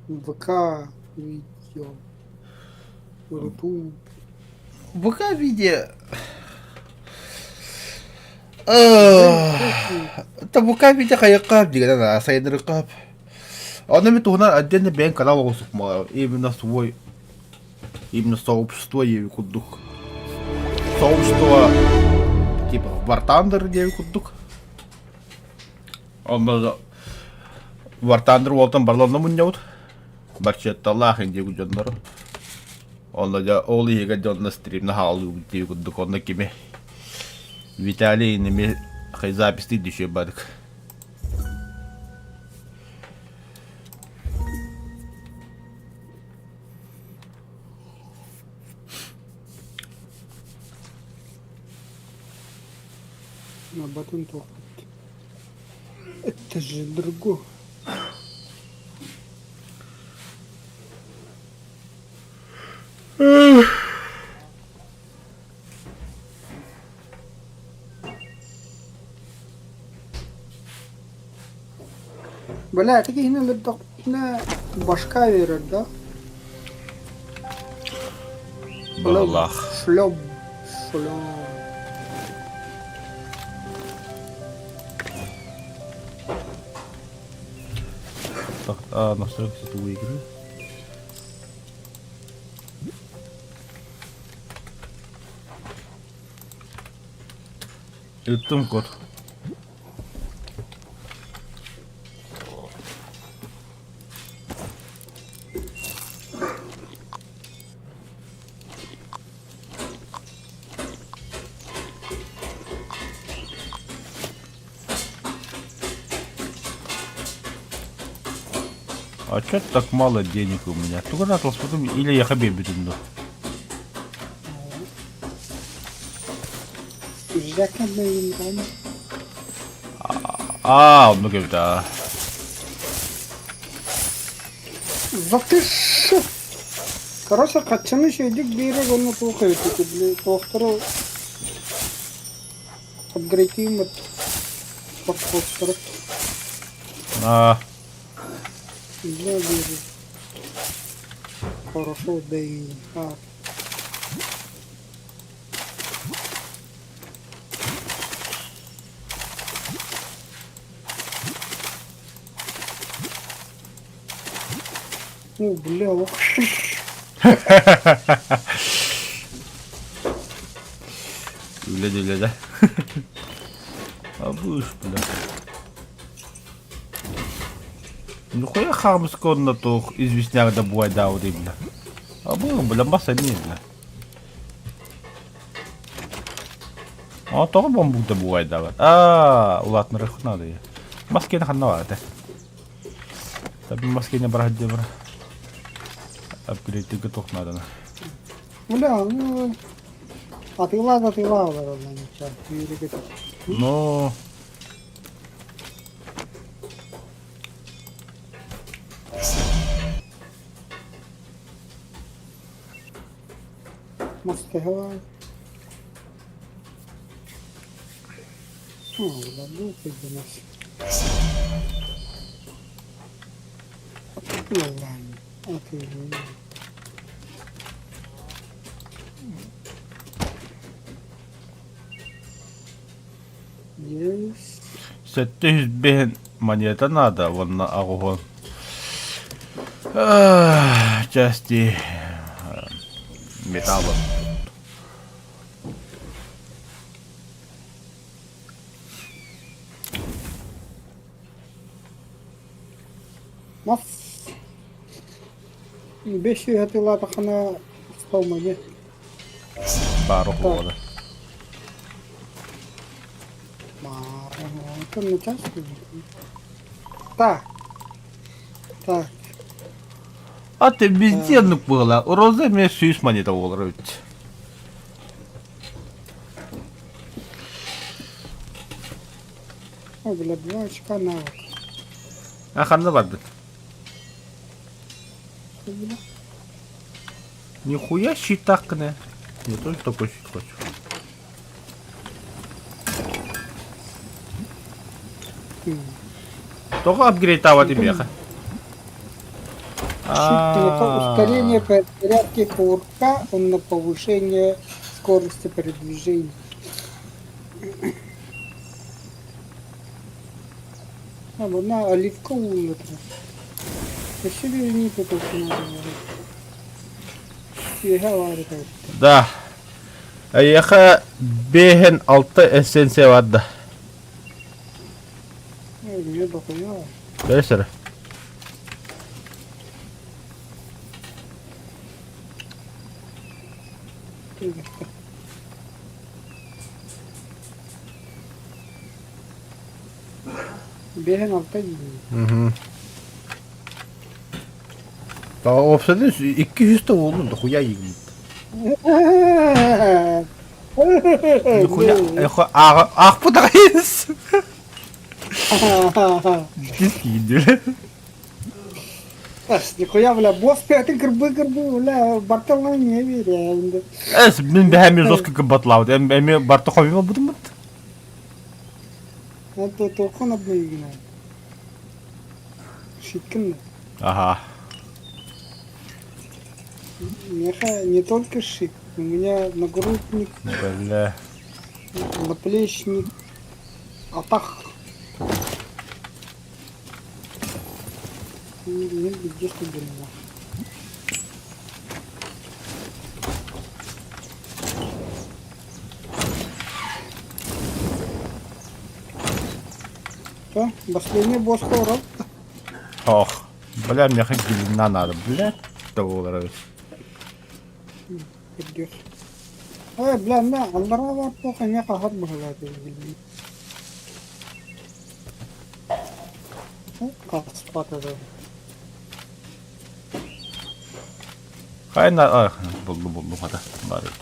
ВК видео. Рутуб. ВК видео. Та ВК видео хайыкка дигэн сайдырыкка. Оны ми туһунан отдельно бэйэн канал оҕусукма именно свой именно сообщество диэби курдук. Сообщество типа War Thunder диэби курдук. Онно War Thunder уолтан барланна мунньабыт. Барчыатталаах индиги дьоннору. Онно дьэ ол иһигэр дьонно стримна хаалыыбыт дии курдук онно кими Виталий иними записьты дүшүө бадык. Набатын туохпут. Это же другое. Бля, ити киһини өлөрдөхпүнэ башка үөрэр да? Быһылаах. Шлёб, шлёб. Так, а, настройки сетевой игры. Ыттым кот. А чё так мало денег у меня? Тугун атласпытым или я хабибитим ду? Аа, оннук эбит аа. Затыш! Короче, хаччаны үчүгэйдик биэрэр уонна туох эбит били туохтары апгрейдииммит подходтары Аа. Бля биэрэр. Хорошо, да и а. О, бля, ох ты ж. Үлэ үлэ да. А будешь, бля. Нихуя хамска онно туох известняк да буайдаабыт бля. А бу бля мас эмиэ бля. А тоҕо бомбук да буайдаабат. Аа, улаатынарыах надо я. Мас киэнэ ханна баар этэ? Таби мас киэнэ бара сылдьа бара. Апгрейдтиргэ туох наадана. Бля, ну, атыылаа да атыылаа олороллор ничего. Но Мастыһа Ну, пиздец. Атыылыы. Есть. 705 монета надо уонна аҕуһун части металла. Мас 500 атыылаатаххына столмайы. Баар оһуола. Так. Так. А ты везде оннук буола. Роза эмиэ сүүс монета буолар эбит. О, бля, два очка навык. А ханна бардын? Бля. Нихуя щитакны. Я тоже такой щит хочу. Тоҕо апгрейдтаабат имиэхэ? Щит ускорение порядке кувырка, он на повышение скорости передвижения. А, вона оливка уллатра. Өссө бириний тутулкунаадалара. Үөһэ алаары тавытта. Да. Эйиэхэ биэһин алта эссенция барда. Эмиэ дохуя. Бэс эрэ. Биэһин алта дии. Уопсайынан 200 да уолун дохуя иигин. Нихуя, аахпыт аҕайыс. Киирдилэр. Нихуя, бля, босс пятын кырбы-кырбы, бля, барталан не верю. Эс, мин бэһэми жестко кырбатлаабыт. Эми барта хомуйма бутумут. Это толкун обновигина. Щиткин. Ага. Меха не только щит, у меня нагрудник, Бля. наплечник, атах. Где что Что? Последний босс хоррор. Ох, бля, миэхэ гелина надо, бля, долларов. Кырдьык. Ой, бля, на, аллараа баар туох эмиэ хаһар быһыылаах билбит. Хаспат это. Хайна, ах, булду булду хата, бар эбит.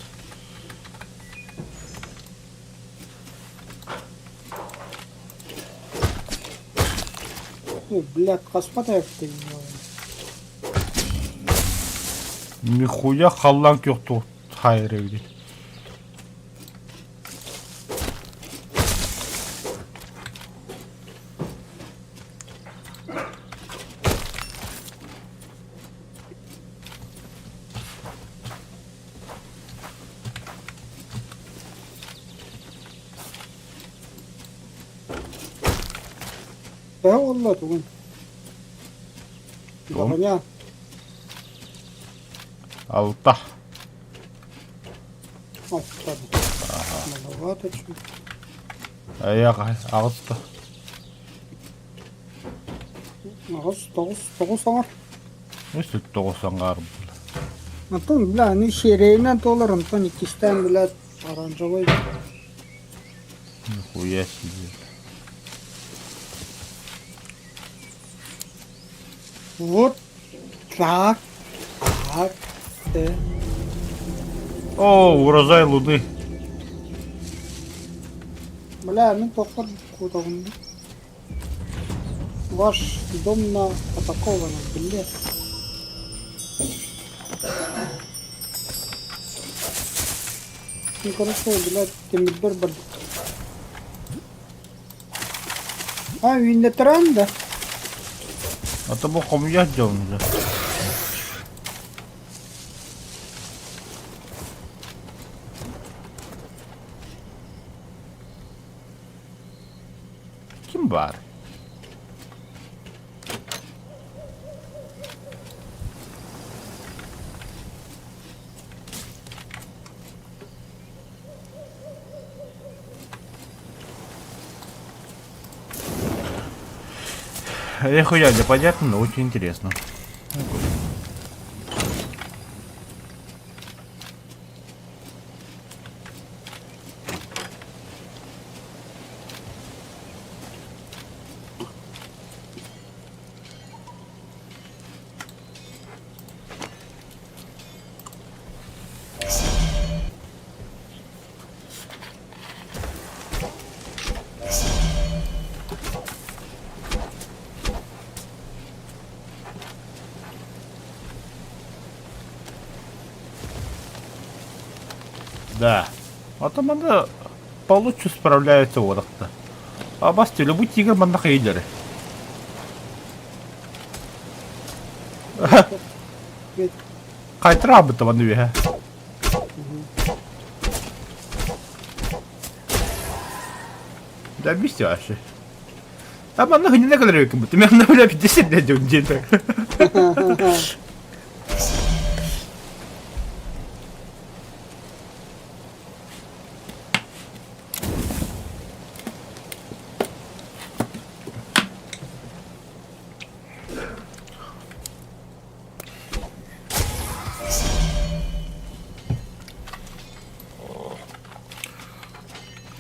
Ой, бля, хаспат эбит Нихуя халлаан күөх хайыр эбит. Төһө буолла тугун? Туом? Баҕаньа. Алта. Алта. Маловато чуть. Айах аҕыста. Аҕыс, тоҕус, тоҕус оҥор. Үс тоҕус аҥаар. Антон, бля, они серийнэн туолар, онтон иккистээн, бля, оранжевый. Нихуя себе. Вот так, так, э. О, урожай луны. Бля, мин тохтор кутабын. Ваш дом на атакован, блядь. Ну, короче, блядь, тимирдэр бар. А, үүннэтэрэн да? А то бу хомуйар дьон уже. Ким баар? Нихуя не понятно, но очень интересно. Да. А там она получше справляется уодахта. А басти, любой тигр манна хайдары. Хайтраабыт табаны үөһэ. Да объясни вообще. Там манна хынина кэлэр эбиккин бу. Мен бля 50 лет дьон диэн.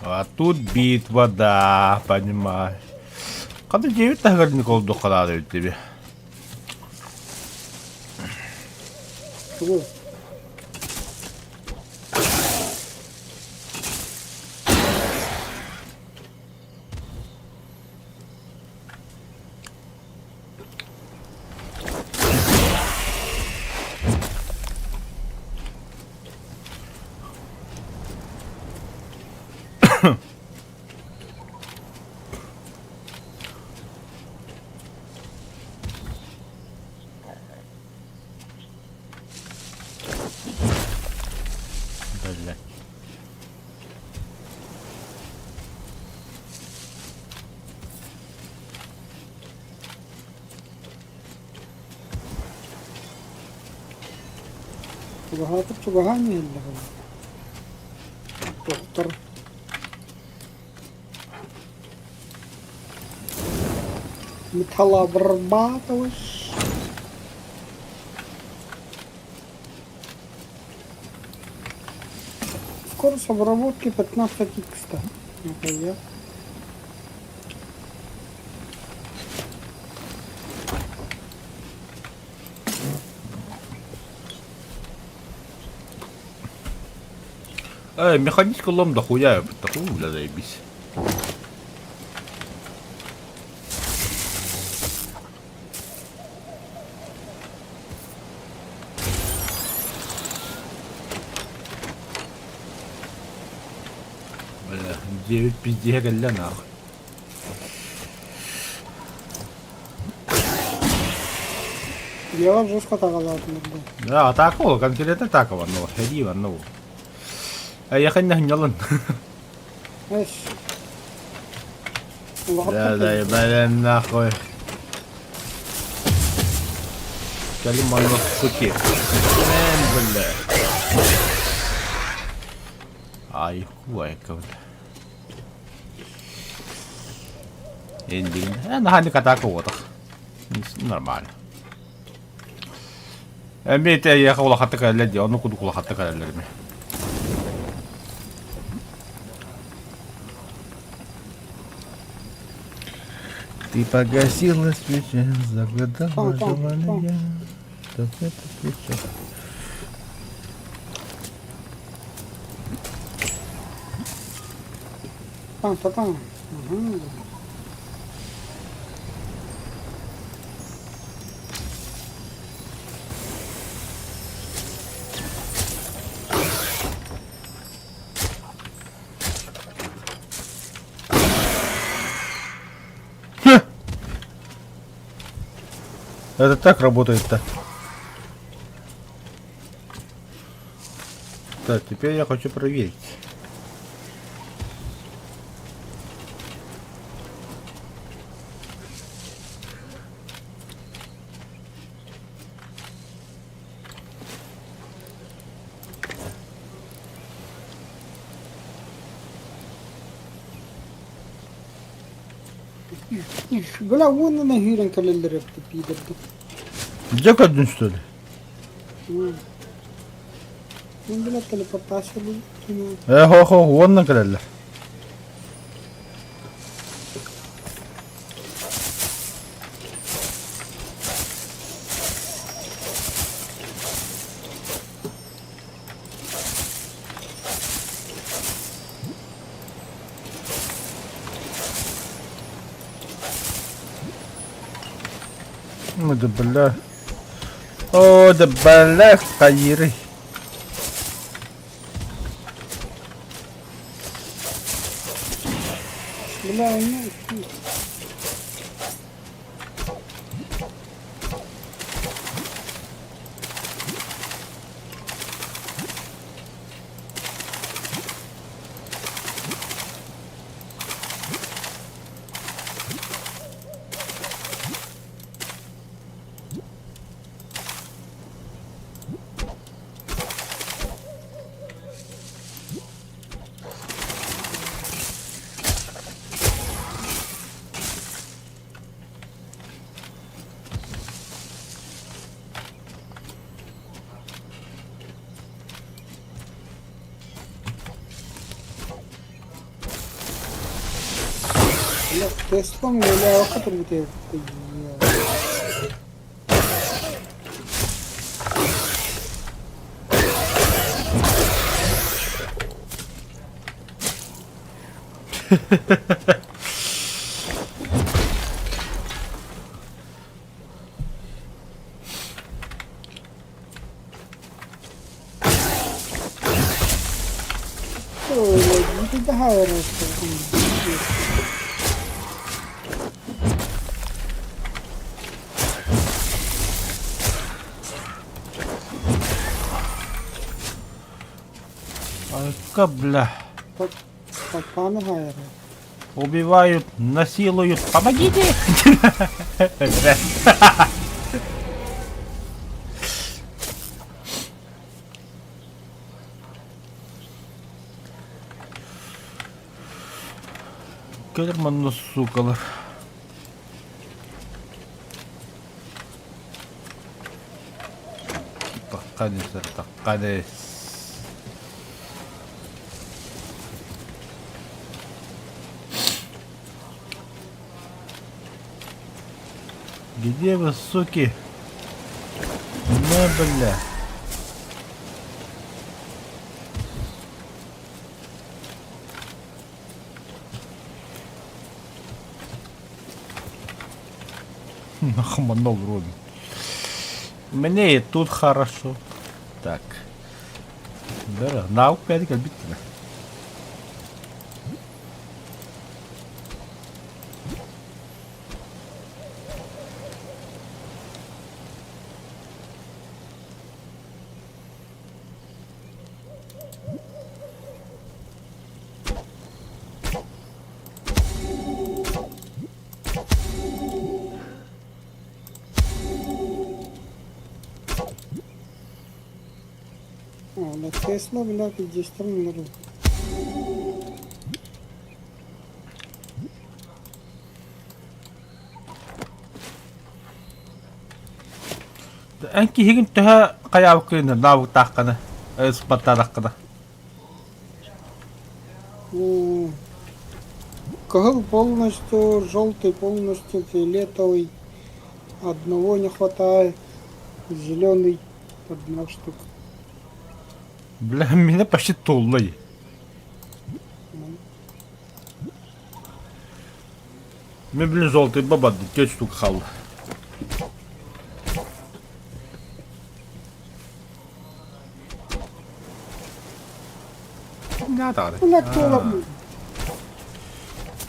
А тут битва, да, понимаю. Хата 9 таһыгар олдухха наада эбит диби. Тугу? Бля. Чугаһаатар чугаһаан иһэллэр Доктор Металлообрабатываешь. Скорость обработки 15 икс. Ну-ка Э, механический лом дохуя, такую, бля, заебись. Бля, 9 пиздец, кэллэ нахуй. Дьиэҕэр жестко таҕалаатылар да. Да, атака ол, конкретно атака ну, хеди ну. Эйэхин ньалын. Эш. Да, да, да, нахуй. Кэлин манна суки. Эм, бля. Ай, хуай, бля. Эндин. Наһаа атака уотах. Нормально. Эмиэ эйиэхэ улахаттык кэлэллэр дии, оннук курдук улахаттык кэлэллэр ими. Ты погасила свечи, загадала желание, чтоб этот вечер. Там-та-там. Угу. Это так работает-то. Так, теперь я хочу проверить. Бля, уонна нэһиирэн кэлэллэр эбит пиидэрдэр. Где один, что ли? Мин бля телепортация буолбут. Э, хо-хо, уонна кэлэллэр. Ну да бля. О, да бля, хайырый. Бля, ну, Теслам үлэлээбэккэ турбут эбит. Айка, бля. Убивают, насилуют. Помогите! Кэлэр манна сукалар. Тахханыс, тахханыс. Где вы, суки? На, бля. Нахманул Робин. Мне и тут хорошо. Так. Бера, наук пять кэлбиттинэ. Тесла, блядь, здесь Эн киһигин төһө хайаабыккын наабыктааххына, ыспаттаатаххына? Кыһыл полностью, желтый полностью, фиолетовый. Одного не хватает. Зеленый одна штука. Бля, меня почти толлой. Мен, блин, желтый баба, 4 штук хаалла. Бля, кто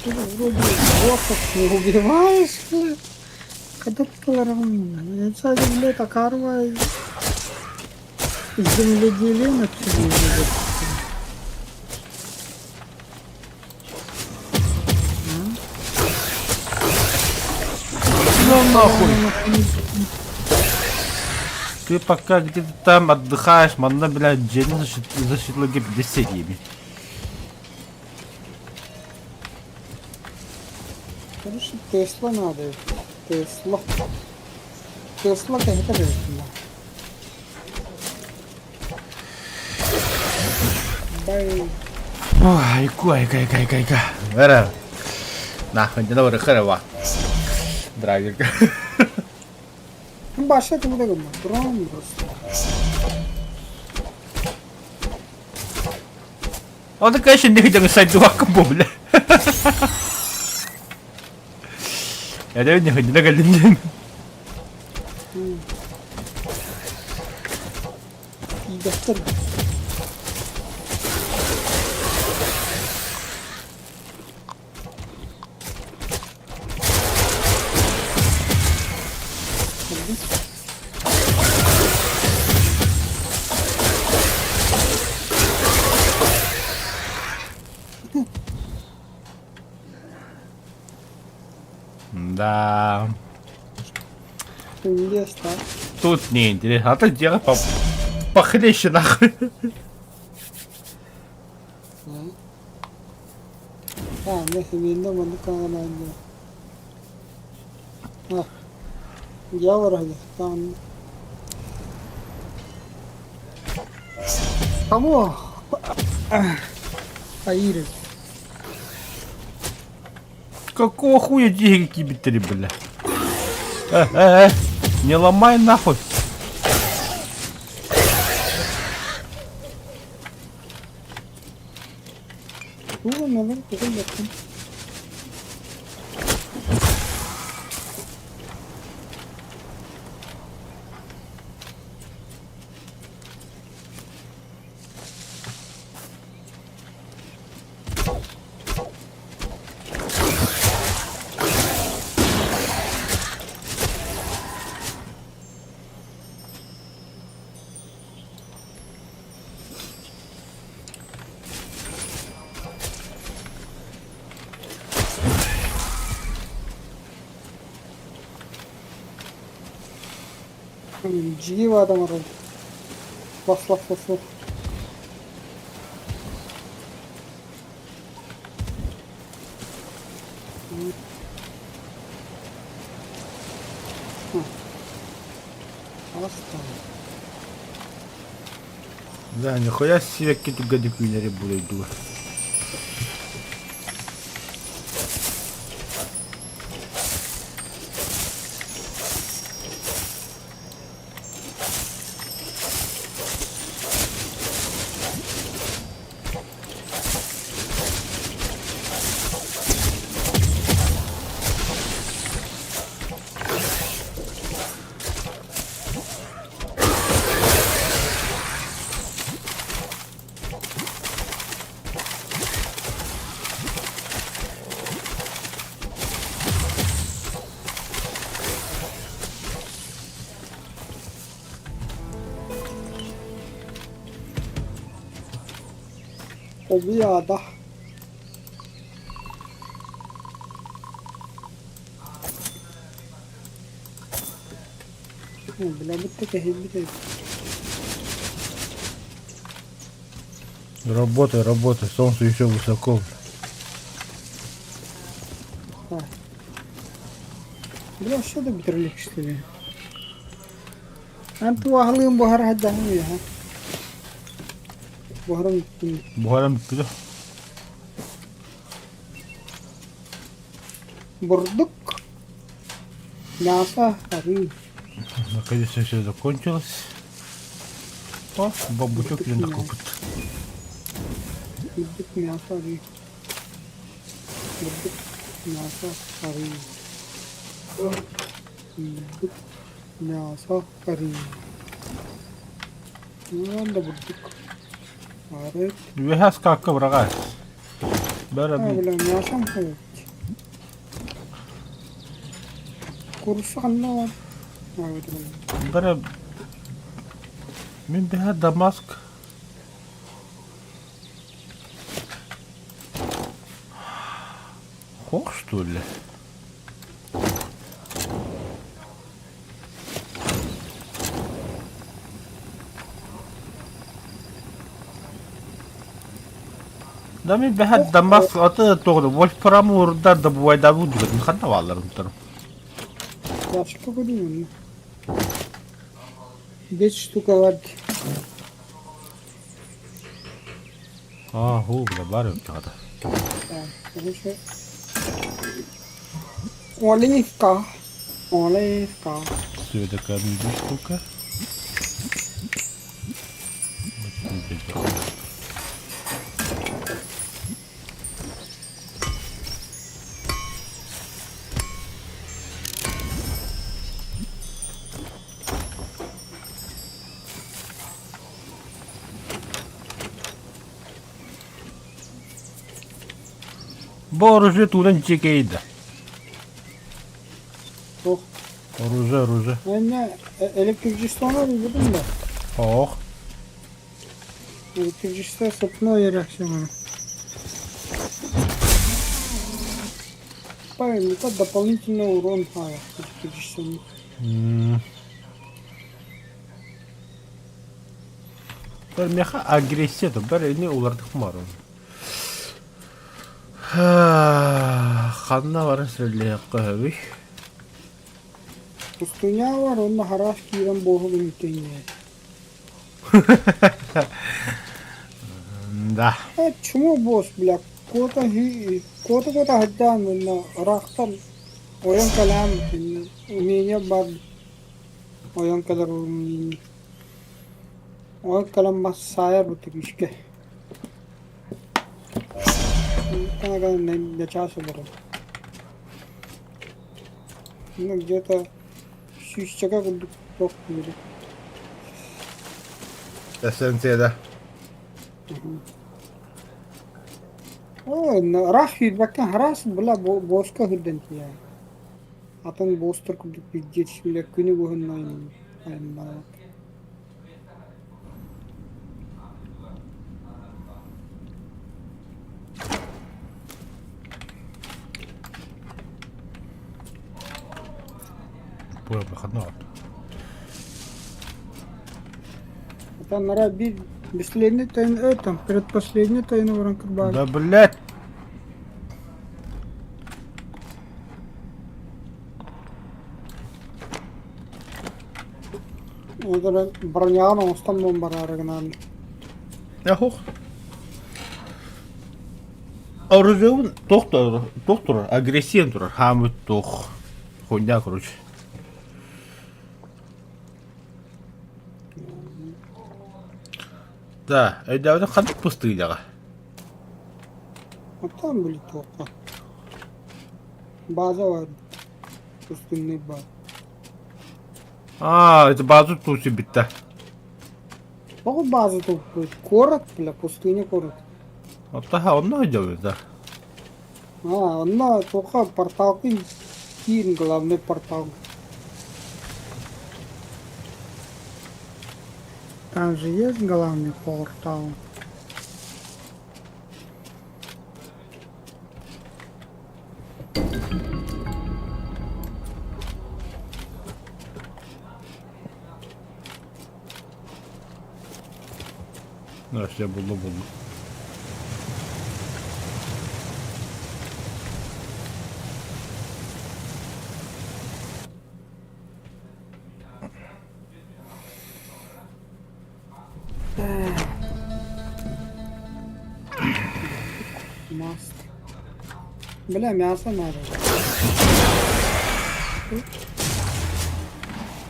Ты вроде боссов не убиваешь, бля. Когда ты Это, бля, такарва земледелие начали. Ну нахуй! Ты пока где-то там отдыхаешь, манна, блядь, дьиэни защитлыгы десятиями. Короче, Тесла надо. Тесла. Тесла это Тесла. Бай. Ой, кой, кой, кой, кой, кой. Эрэ. Нахуй, не добрый хрева. Драйвер. Баша это вот дрон просто. Он конечно не хотел сайдуак бля. Я не хотел галин. Дохтор. Да. Интересно. Тут не интересно. А то дело по похлеще нахуй. А, нахуй, маннык аҕанаан А, дьявол там. Кому? Аирис. Какого хуя деньги кибиттери, бля? Э, э, э, не ломай нахуй. Тугу налар, тугу яттым. Дьиэ адам арал. Лах лах лах лах. Да, нихуя себе какие-то гадюки будут дур. Обияда. Бля, кэһэйбит эбит. Работай, работай, солнце еще высоко. Бля, что да бүтэр что ли? Эн туаһалыын буһара сылдьаһын үөһэ. Буһаран бүттүм. Буһаран бүттү. Бурдук, мясо, арыы. Наконец-то все закончилось. О, бабучок или накопыт. Бурдук, мясо, арыы. Бурдук, мясо, арыы. Бурдук, мясо, арыы. Ну, да бурдук. Арыы. Үөһэ скакка быраҕа. Бәрі А, бля, мясом ходить. Курса ханна бар? Бәрі Мин бэһэ Дамаск Хох, что ли? Да мин бэһэ Дамаск аты тоҕо вольфрам уурдар да бувайдабы дугатын ханна баалларын турар. Ящика көрүн Бес штука бар. Аа, хуу, бля, бар эбит Короче, Оливка. Оливка. Все, такая штука. Бу оружие тугунан дьиэ да. Туох. Оружие, оружие. Эмне электричествоны арыйбытым да. Ох. Электричество сыпной реакция. Правильно, это дополнительный урон а, электричеством. Бер меха агрессия бер не улардык марун. Ханна баран сирэлиэххэ Пустыня бар, онно хараас киирэн буоһу тэҥҥэ. Да. Э, чему босс, бля? Куота куота сылдьан уонна ыраахтан ойон кэлээн умение баар ойон кэлэр умение ойон кэлэн мас саайар бутугушка начаас олорор ну где-то сүүсчэкэ курдук туох диэри Эссенцияда. Ыраах киирбэккэ араас была буоска сылдьан тиийэҕин. Атын буостар курдук пиздец бile күнү быһынна айаннаабат. Ата биир бесследний тайны это предпоследний тайны баран кырбаабыт. Да блядь! Ол броняҕын оҥостон буолан бараары гынаан. Яхух. Оружиебын туох турар, туох турар, агрессиям турар, хаамыт туох, хуйня короче. Да, өйдөөбүтүм ханнык пустыыдаҕа? Оттон били туохха? База бар. Пустынный бар. А, это база туси битта. Тоҕо база туппут? Куорат, бля, пустыня куорат. Оттаха онно өйдөөбүт да. А, онно туохха порталгын киин главный портал. Там же есть главный портал. Все, булду булду. Маст. Бля, мясо надо.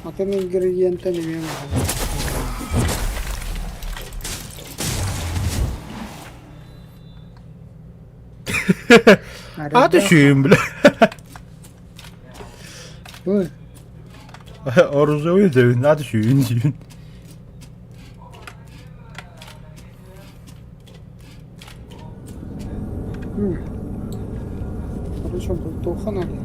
Атын ингредиентин эмиэ А ты шүүм бля. Ой. Оружие дебин, надо шүүн диибин. Короче, бултуохха наада.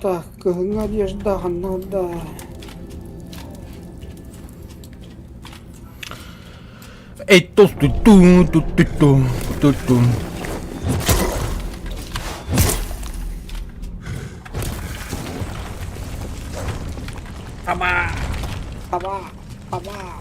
Так, кыһыҥҥы одежда ханна да. Эй, ту ту ту ту ту ту ту. Таба! Таба! Таба!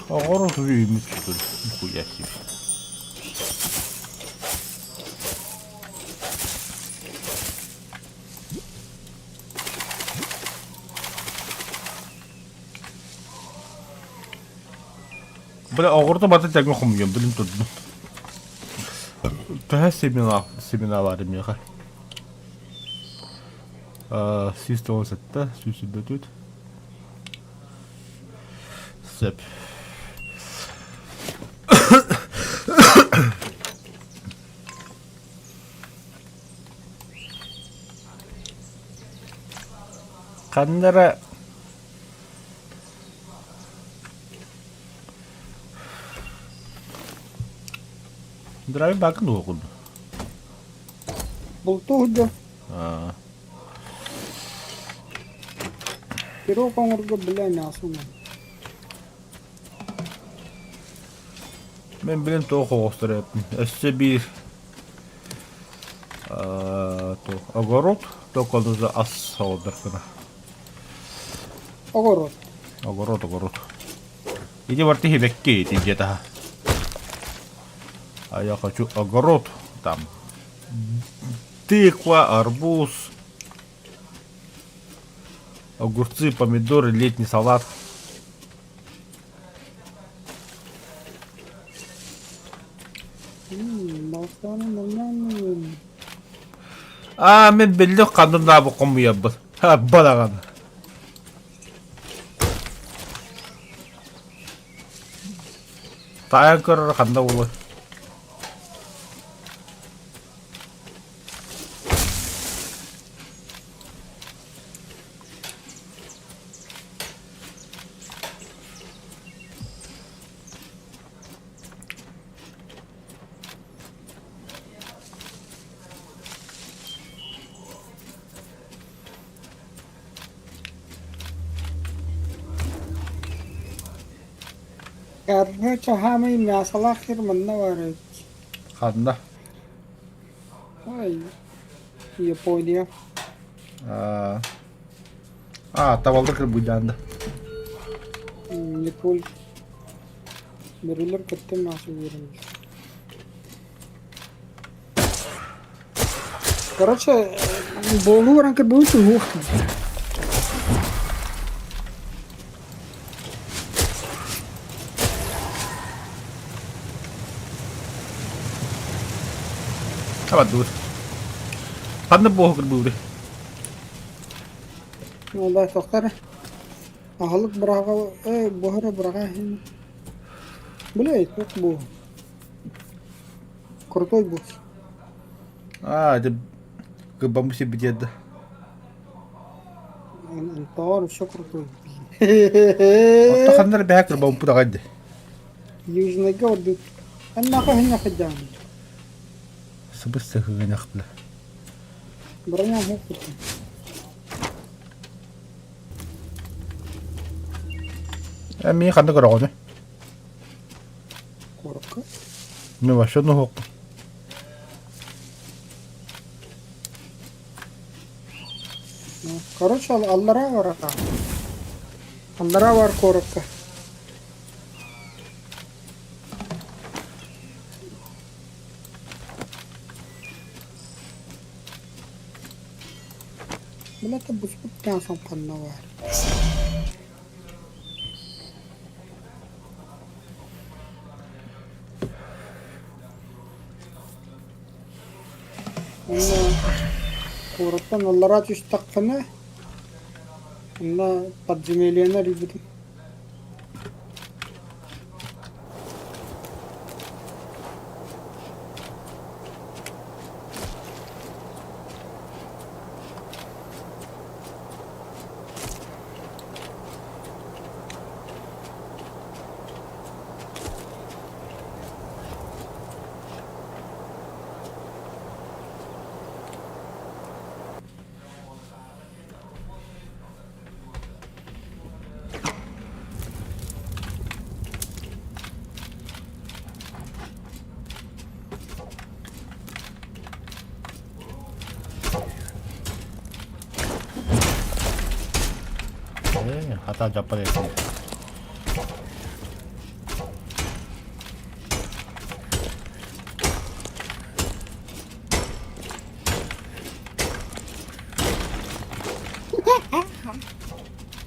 Оҕоро үүммүт сүтүр нихуя себе. Бля, оҕурду барыта тэҥҥэ хомуйуом, билин турдум. Төһө семена семена баар миэхэ? 197, 174. Сөп. Ханна эрэ Драйв баакын дуо курдук? Бултуу сылдьар. Аа. Пирог оҥорго бля мясо Мен билин туох оҕустар эппин. Өссө биир туох огород, только нужно ас оҕордохпуна. Огород. Огород, огород. Иди барты хибекки ити дьиэ А я хочу огород там. Тыква, арбуз, огурцы, помидоры, летний салат. Аа, мин биллих ханнын хомуйарбын. Балаҕан. Таайан көрөр ханна буолуой? Короче, хаамай мясолаах сир манна баар эбит. Ханна? Ой, Япония. Аа, аа табалдар кырбыйдаан да. Япон. Бөрөлөр кытта мясо биэрэллэр. Короче, буолуу баран кырбыбыт уһуох. Табардыбыт. Ханна буоһу кырбыыбыт? Ол тоқтар аһылык быраҕа буһара быраҕа иһин. Бля, туох бу? Крутой босс. Аа, это кырбаммыт сирбит да. Антон еще крутой. Отто ханна эрэ бэһэ кырбаммыт аҕай дии. Южныйга ордук. Аннаха хинна хадьаан. Сыбыс сыһыгынах бля. Броня мух курдук. Эмиэ ханна көрөҕүнүй? Куоракка. Ну вообще нуһук. Короче, аллараа бар Аллараа бар куоракка. Билэтэ буспут мясом ханна баар? Онно куораттан аллараа түстэххинэ, онно подземельены арыйбытым. Э, хата дьаппар этим.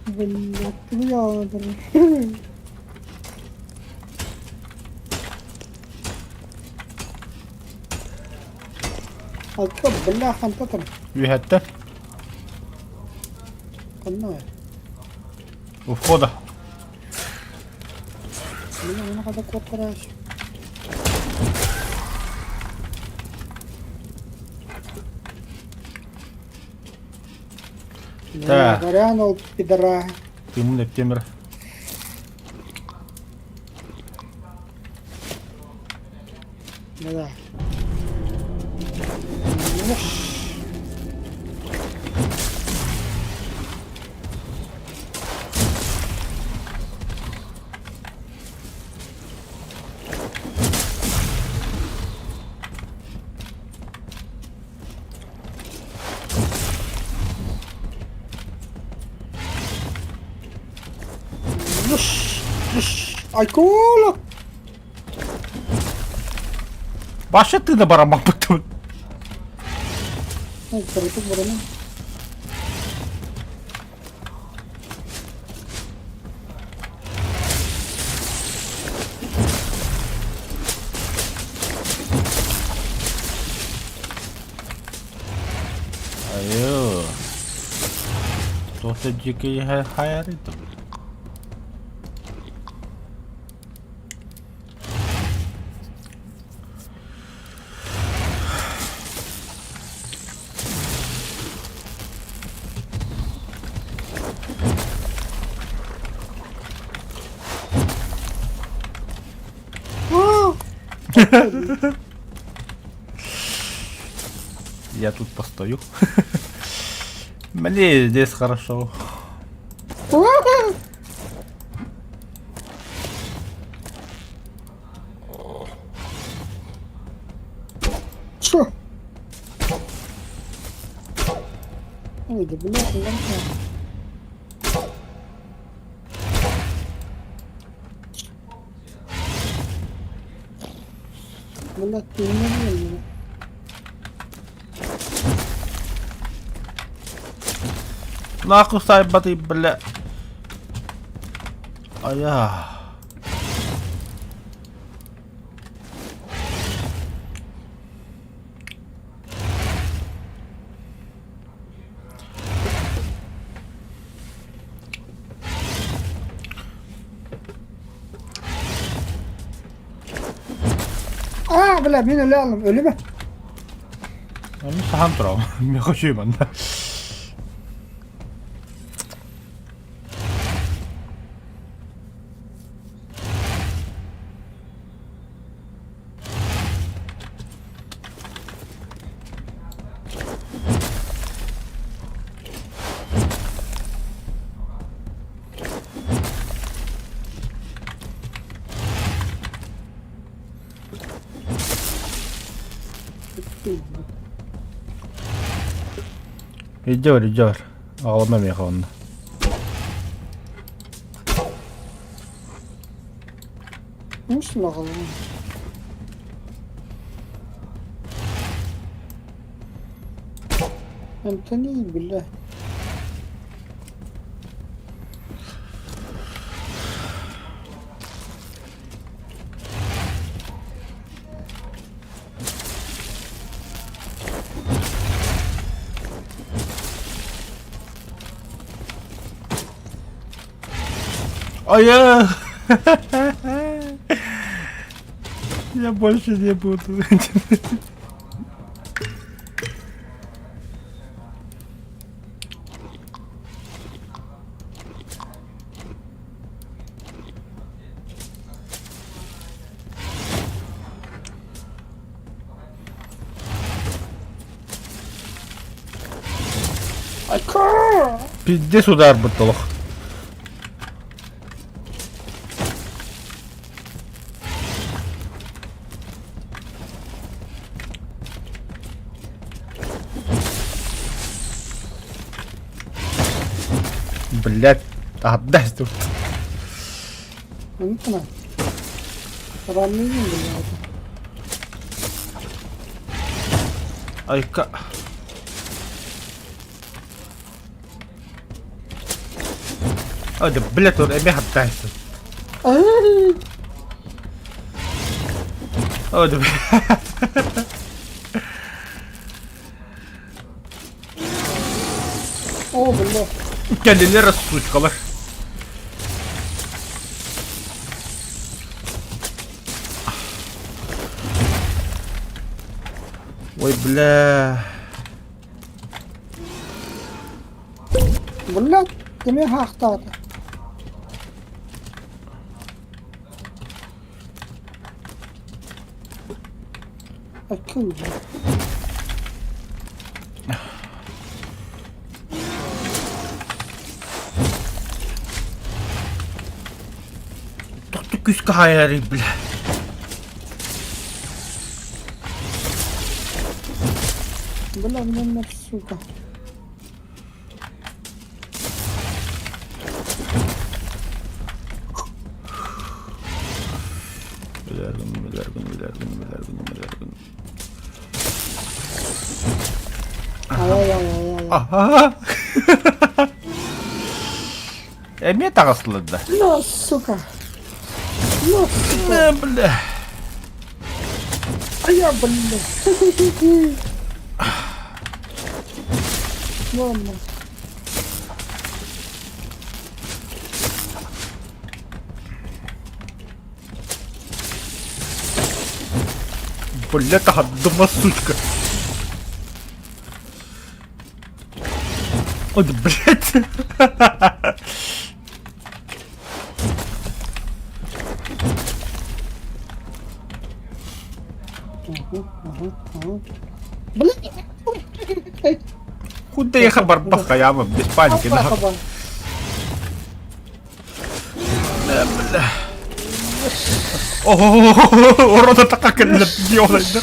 Блядь, тугу Алта бля хантатым. Үһэттэ. Ханна У входа. Мына мына хата куоттарааш. Так. Варян ол пидора. Тымын эптемир. Да. Айкуола! Вообще ты на бараман быттым. Кырытык барана. Айыы. Туох да дьикэй хайарый да. Я тут постою. Мне здесь хорошо. Чё? Ой, да блядь, ну Блядь, ты не меня. Нахуй сайбаты, бля. А я... А, бля, мин өлө алым, өлүмэ. Мин саһан турабын. Мен хочу манна. Илдьэ бар, илдьэ бар. Аҕалыма миэхэ онно. Муус аҕалыма. Антоний, бля. Ой, Я больше не буду. Пиздец удар бытылых. Блять, отдай тут. Онтона. Ранныйын блядь. Айка. А, да, блядь, он эми хаттайсы. О, да, О, бля. Кэллилэр сучкалар. Ой, бля. Блядь, кими хаахтаата? Аккын. Тохту күүскэ хаайарый, бля. Бля, мне сука. Билэргин, билэргин, билэргин, билэргин, билэргин. Ай-ай-ай-ай. Аха. Эмиэ таҕыстылар да. Ну, сука. Ну, сука. Бля. А я, блин. Ладно. Бля, таһардыма, сучка. Ой, блядь. Куда я барбах хаяма, без паники, нахуй. Бля, бля. Ого, урода така кэллэ диолайда.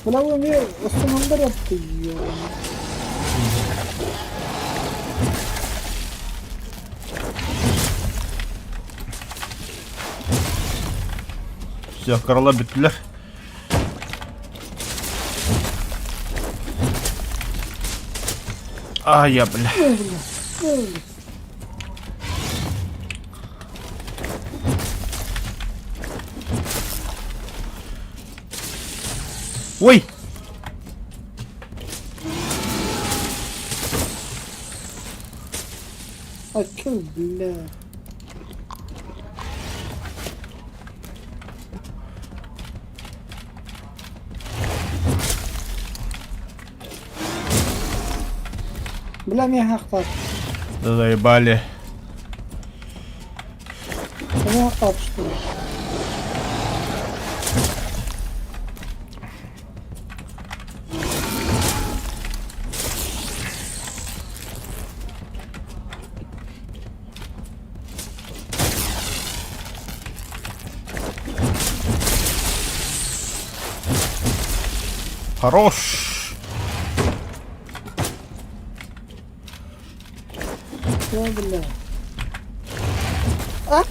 Бля, эмиэ основандар yaptı. Все, корола бүттүлэр. А, я, бля. Ой! А чё, бля? Бля, миэхэ Да заебали. Миэхэ что ли? Хорош! Что, бля? А?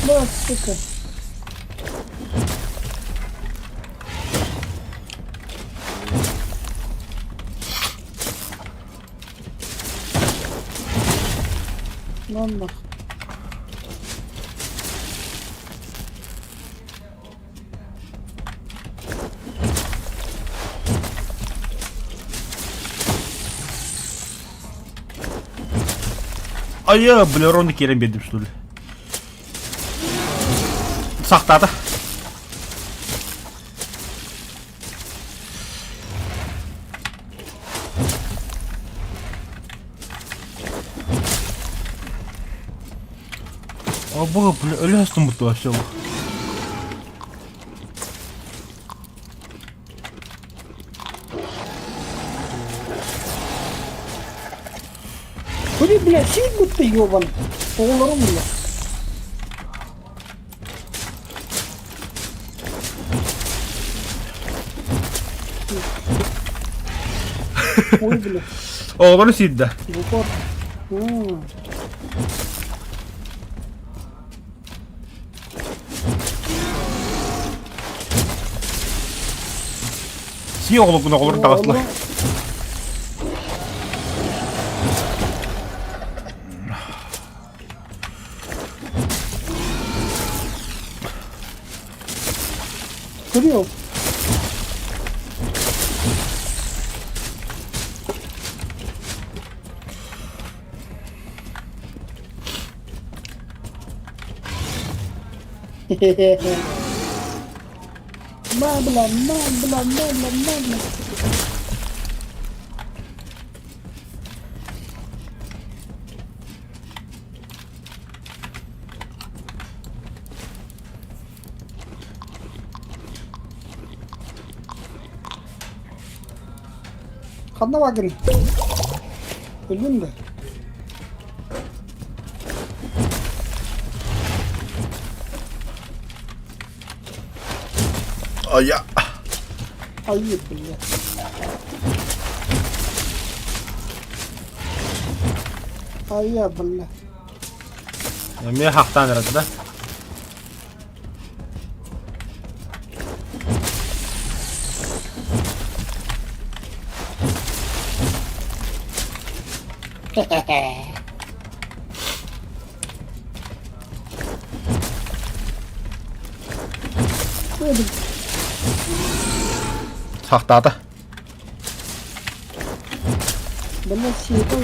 Бля, сука. Ну нах. Айа, бля, ровно киирэн биэрдим что ли. Сахтаата. Абы, бля, өлө астыммыт вообще. Кури, бля, сиь будто ёбан. Оҕолорум, бля. Ой, бля. Оҕолору сиирдэ. Букор. М. Сии оҕолоргун оҕолорун таҕыстылар. Курил. На, бля, на, бля, на, бля, на, бля. Ханна бааргын? Өллүн да? А я... Айыы, бля. Айа, бля. Эмиэ хахтаан эрэр да? Сахтаата. Бля, сиэтэ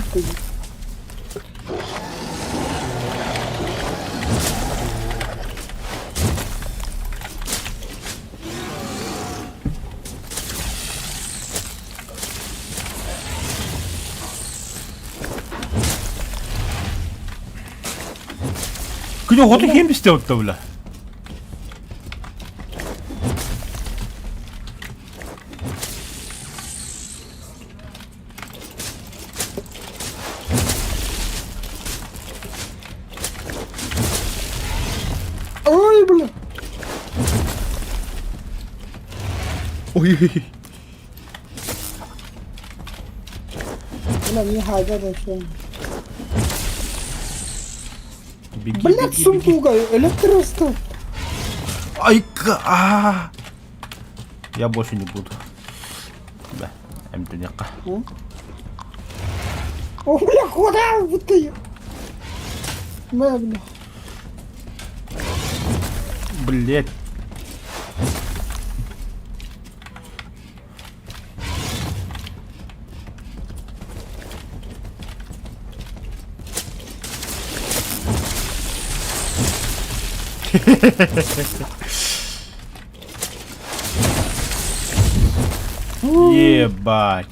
Күнү хоту ким бисте отта бля. Ой, бля! Ой. Бля, не хаજા да все. Беги, Блядь, беги, сумку беги. угаю, электростов. Ай, а. Я больше не буду. Да, эмтэнекка. О, бля, куда ты? Бля, бля. Блять. Ебать.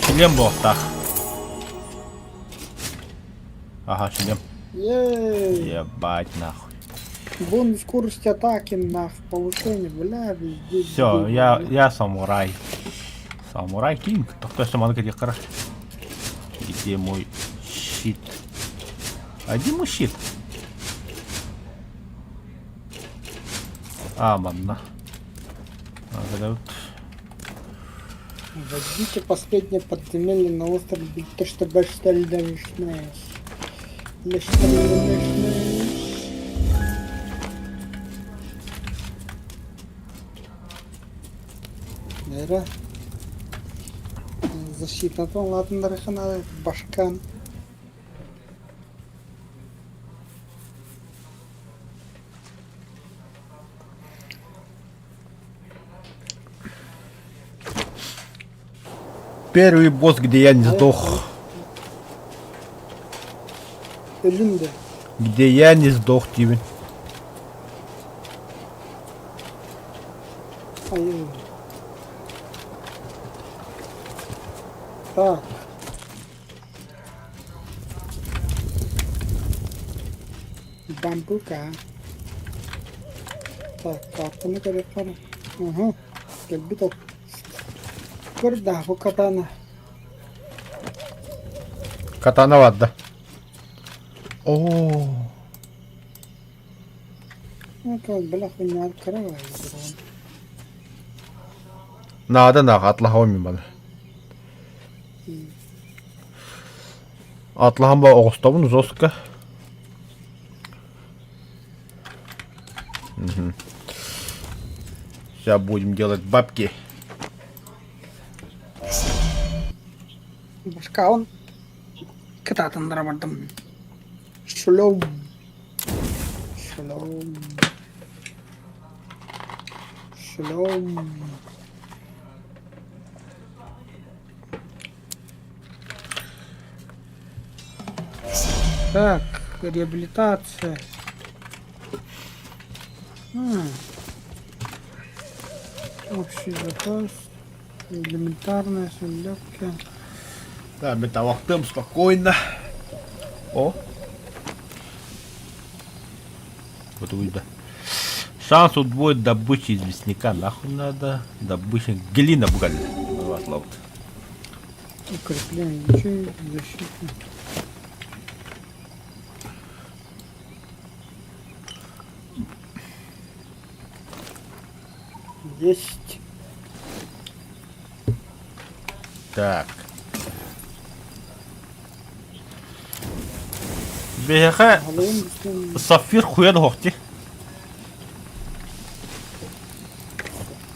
Шлем буолтах. Ага, шлем. Ей. Ебать нахуй. Бонус скорости атаки нах, повышение, бля, везде. Все, везде, я, бля. я самурай. Самурай Кинг. Тоқтай маны кетек қара. Где мой щит? А где мой щит? А, манна. А, Войдите последнее подземелье на остров Битштабаштальдавишнес. Нера. Защита латындархана башкан. Первый босс, где я не сдох. Өлүм да. Где я не сдох, Тивин. Ай. Так. Бамбука. Так, картаны көрүөххэ. Уһу. Кэлбит ол. Көр да, бу катана. Катана барда. Оо. Ну, бля, хуйня открывай. Наада нааҕа атлаһабын мин баны. Атлаһан ба оҕустобун жестко. Угу. Сейчас будем делать бабки. Башка он кытаатыннара бардым. Шлем. Шлем. Шлем. Так, реабилитация. Общий заказ. Элементарная легкая. Да, мен табақтым спокойно. О. Вот уйда. Шанс удвоить добычу известняка. Нахуй надо. Добыча глина бугал. Укрепление ячеек, защита. Есть. Так. Биһиэхэ сапфир хуйан оһох дии.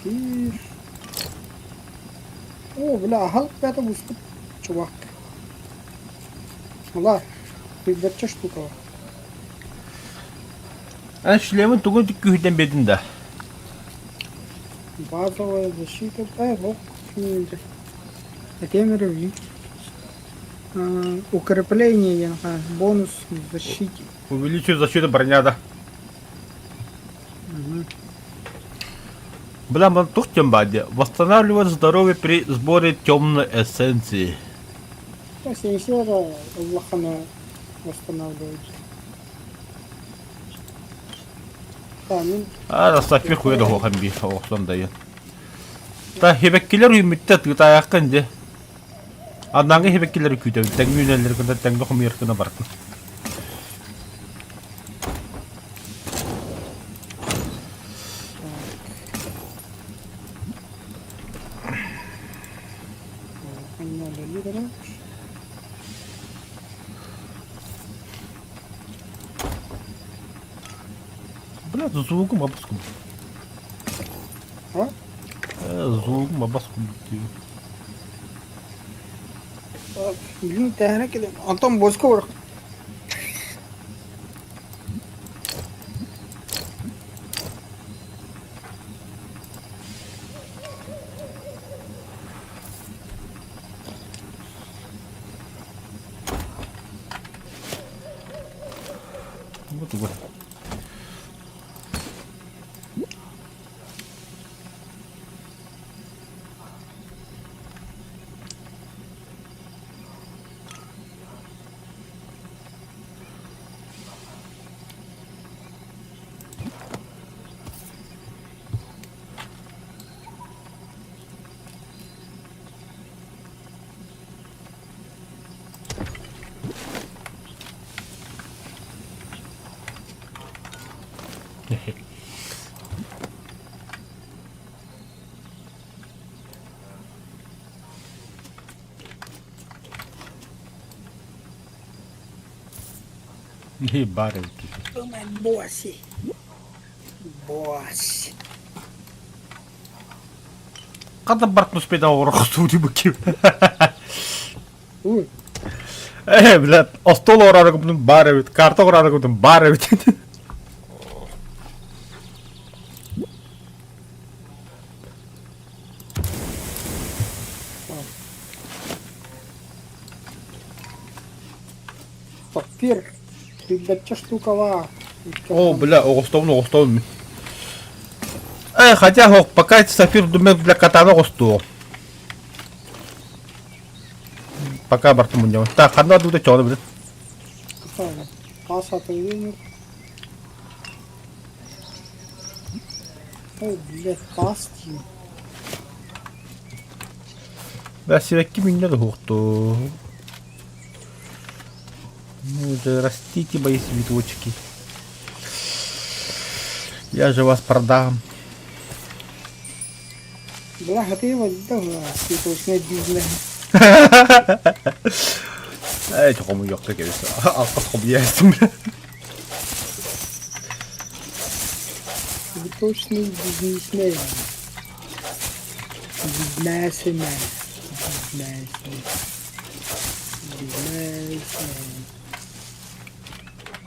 Сапфир. О, бля, аһал пята буспут чувак. Мала, билбэтчэ штука. Эн шлемин тугун күүһүтэн биэрдин да? Базовая защита, да, бок, Этиэм эрэ Укрепление диэн бонус в защите. Увеличивает защиту броня, да. Бля, ман тух тем баде. Восстанавливает здоровье при сборе темной эссенции. Сенсия улахана восстанавливает. Аа, Сафир хуя да хохан би охсон дайын. Та хебеккилер үймүттэ тыытаайаххын дии. Аннааҥы хебеккилери күүтэбин, тэҥҥэ үүнэллэр гына тэҥҥэ хомуйар гына бардым. Бля, звугум абаскум. А? Звугум абаскум диир. Блин, тэһэнэ кэлэн. Антон боско бар. Вот вот. Баар эбит. Босси. Босс. Хата барт успеда оҕорохтуу бу ким. Ой. Э, блядь, остуол оҕороргутун баар эбит, карта оҕороргутун баар эбит. Папир. Билбэтчэ штукалаах. О, бля, оҕостобун, оҕостобун. Э, хотя, пока сапфир думаю, для катана оҕостуо. Пока бартым мунньабын. Так, ханна дууда чоҕуна билин. Таас атыылыыр. Ой, блядь, таас дии. Бля, сибэкки миннэ да уһукту. Ну же, растите мои цветочки. Я же вас продам. Бля, хатыыба да цветочный бизнес. Эй, хомуйуохха кэбис. Алҕас хомуйаастым. Цветочный бизнесмен. Бизнесмен. Бизнесмен. Бизнесмен.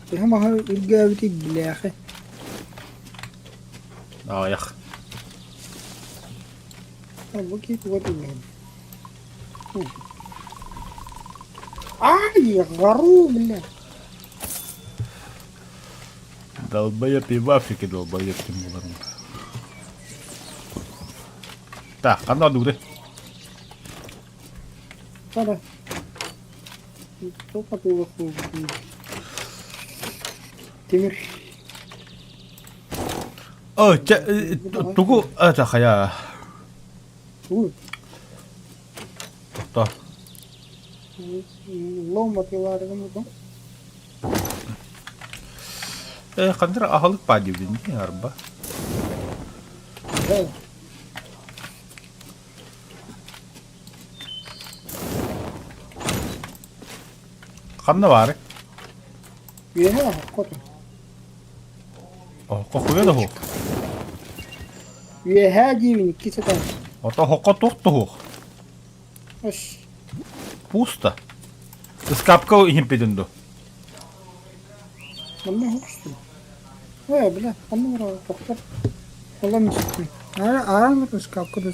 Төһө маһы үргээбитий билээхи. Аҕыйах. Бу киһи туга түбэһэн. Ай, гору, бля. Долбоеб и в Африке долбоеб ким буларым. Так, ханна одугудай? Тара. Туох атыылах буолбутун. Тимир. О, чэ, тугу это хайа? Тугу? Тохто. Лом атыылаарыгын бутун. Э, ханна аһылык баа диэбитин арба. Э. Ханна баары? Үөһэ оһоххо отун. Оһоххо хуйа да суох. Үөһээ диибин икки сытан. Ото оһоххо туох да суох. Ыс. Пусто. Ыскаапка иһимпитин ду. Манна оһох Э, бля, ханна барар тохтор. Олон истин. Аан ыскаапка да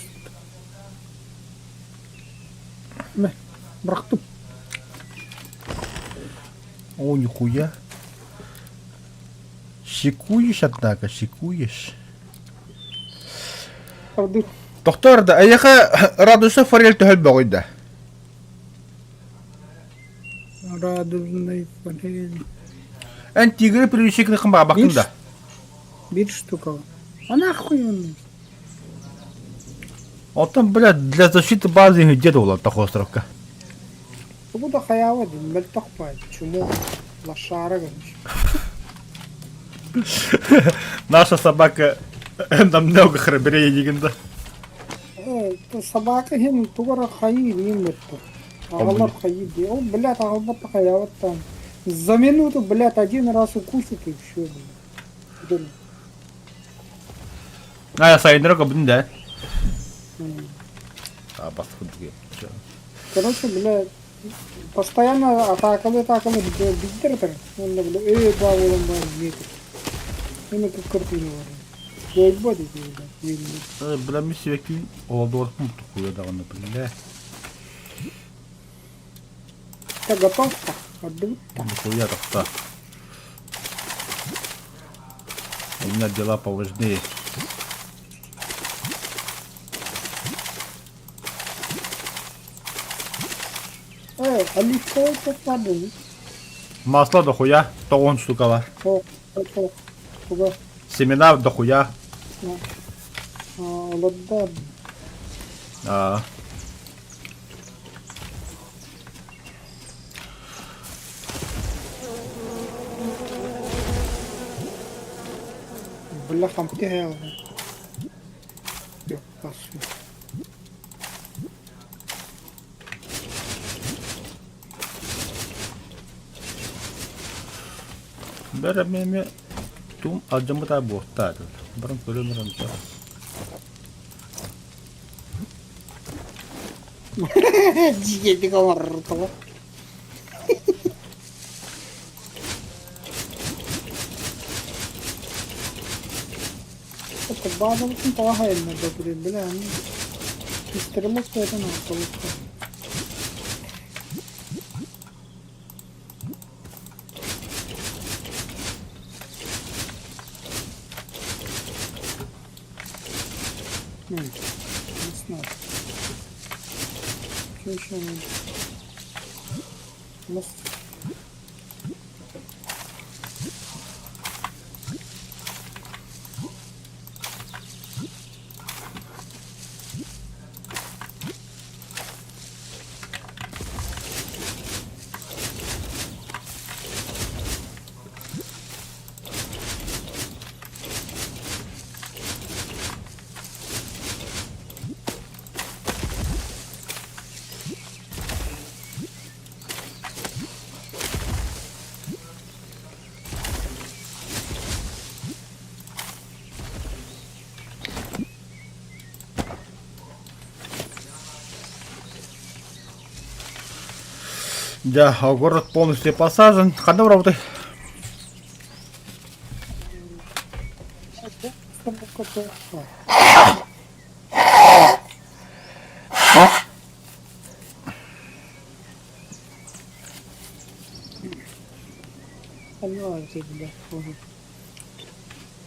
Мэ, бырахтым. О, нихуя. Шикуешь, однако, шикуешь. Ардыр. Доктор, да, эйиэхэ радуса форель төһөлбөҕүй да? Радужный форель. Эн тигры приличекныхын баабаккын Биир, да? биир штука. А нахуй он? Оттон, блядь, для защиты базы где буолар островка? Тугу да хайаава дин, мөлтөх баай, чмо, лошара короче. Наша собака намного храбрее дигин да. Собака иһин тугу эрэ хайыы диэн мөттө. Аҕалар хайыы дии. Ол, блядь, аҕалбат да хайаабат там. За минуту, блядь, один раз укусит и все, блядь. А, сайыннара көбүн да. А, баскы Короче, блядь, постоянно атаакалыы-атаакалыы биирдэр этэр. Уонна, бля, ээ баа буолан баар метр. Эми кыртыына бар. Кыайбат ити, блядь. Бля, ми сибэккин олодуорпун тукуя даҕаны, бля. Это готов-то? Отдают-то? Нихуя тохта. У меня дела поважнее. Э, оливковый попаду. Масла дохуя, тоҕон штука бар. О, о, туга. Семена дохуя. Олордо. А. Бля, хамты хэл. Ёптас. Бәрі меме тум алдьаммыта буохтаа Баран көрөн Дьиэтик олордо. Баадабытын тоҕо хайыннарда билэн стрелок куотан ортолукка. Не знаю. Что еще надо? Мас... Дьэ, огород полностью посажен. Ханна работай.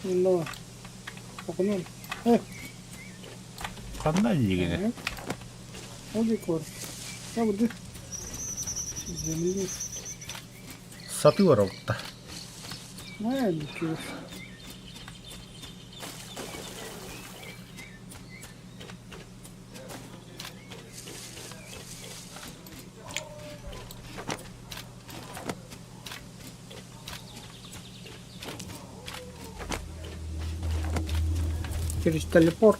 Онно Окунан. Ханна диигини? Ол декор. Я буду. Земли. Сатыы баралта. Маленький. Через телепорт.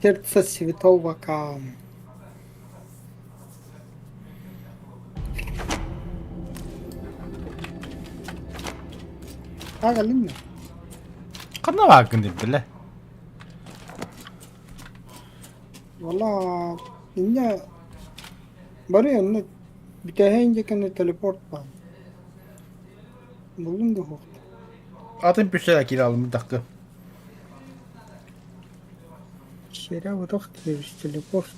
Сердце святого Каама. Аҕалым Ханна бааргын диэбитилэ? Вала инньэ бары онно бүтэһин дьэ телепорт баар. Буллум да суох. Атын пещера киирэ алыммытахка. Пещера вот через телепорт.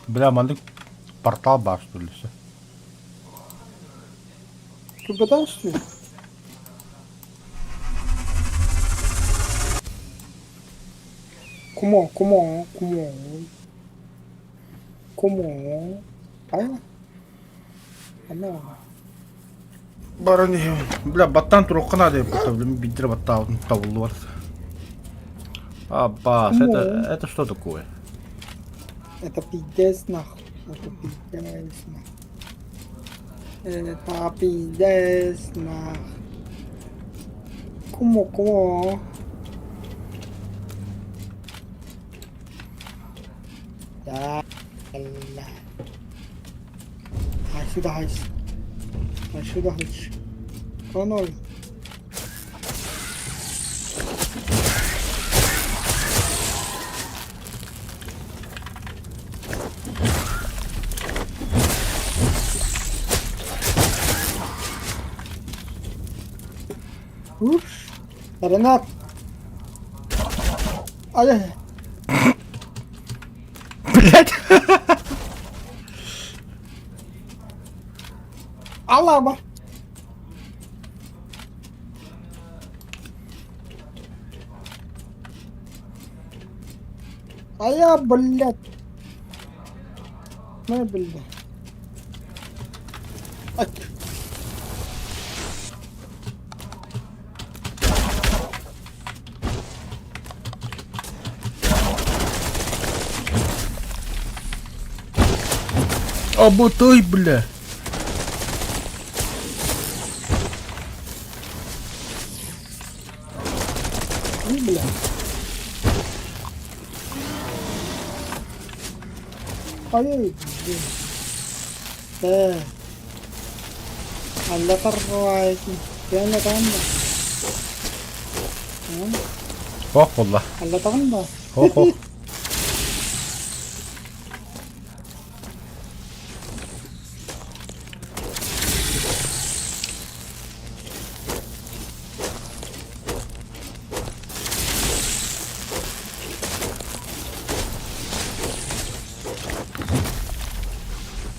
Бля, маннык портал баар что ли всё. Ты Кумо, кумо, кумо. Кумо. Хайа? Ана. Баран иһэбин. Бля, баттаан туруохха наада эбит, блин, биирдэрэ баттаабытым табыллыбат. Аббас, это, это что такое? Это пиздец нахуй. Это пиздец нахуй. Это пиздец нахуй. Кумо, кумо. Да. А сюда хайс. А сюда хайс. Конор. Уш. Ренат. Ай. Блять! Алаба. А я, блядь. Ну, блядь. Ай. Обутой, бля! Ну, бля. Ай, блин. Э. Аллатар Киэнэ Хох буолла. Аллатаҕын да? Хох-хох.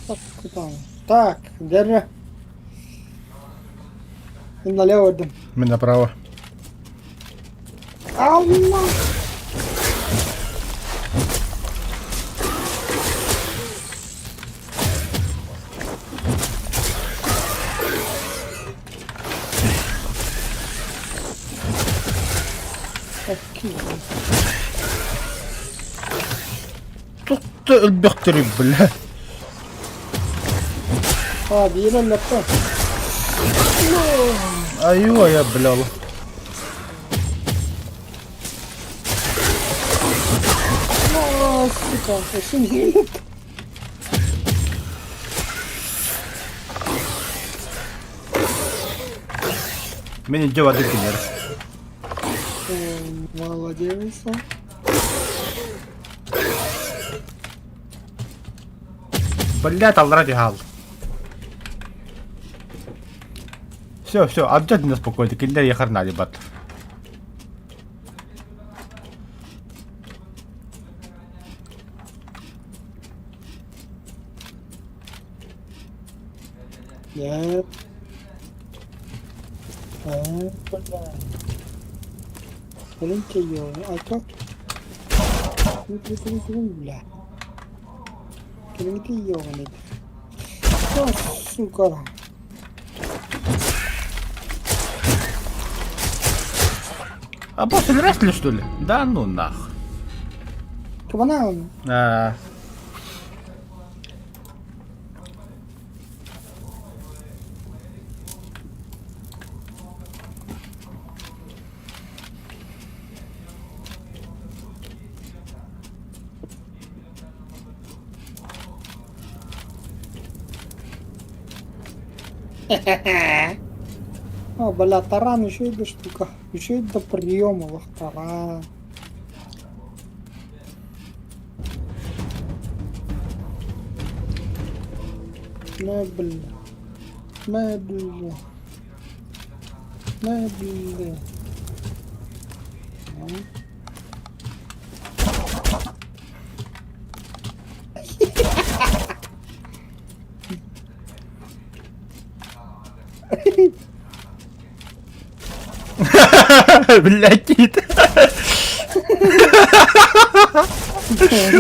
Так, куда? Так, держи. Налево идем. Мин направо. Алла! Тутта өлбөхтөрүй бля. А, биир өллөттө. Айуу я бля. О, сука, өссө Мин илдьэ бардым кинилэр. Молодец. Блядь, аллара түһэ хаалла. Все, все, обязательно спокойно, кинилэр ехар наадыйбат. Нет. А, бля. Блин, а как? Бля. Ты ёбаный. А, сука. А босс ли, что ли? Да ну нах. Кабана. А. О, бля, таран еще и штука. Еще и до приема, лох, таран. Мебель. Мебель. Мебель. Ну. Блядь, кит.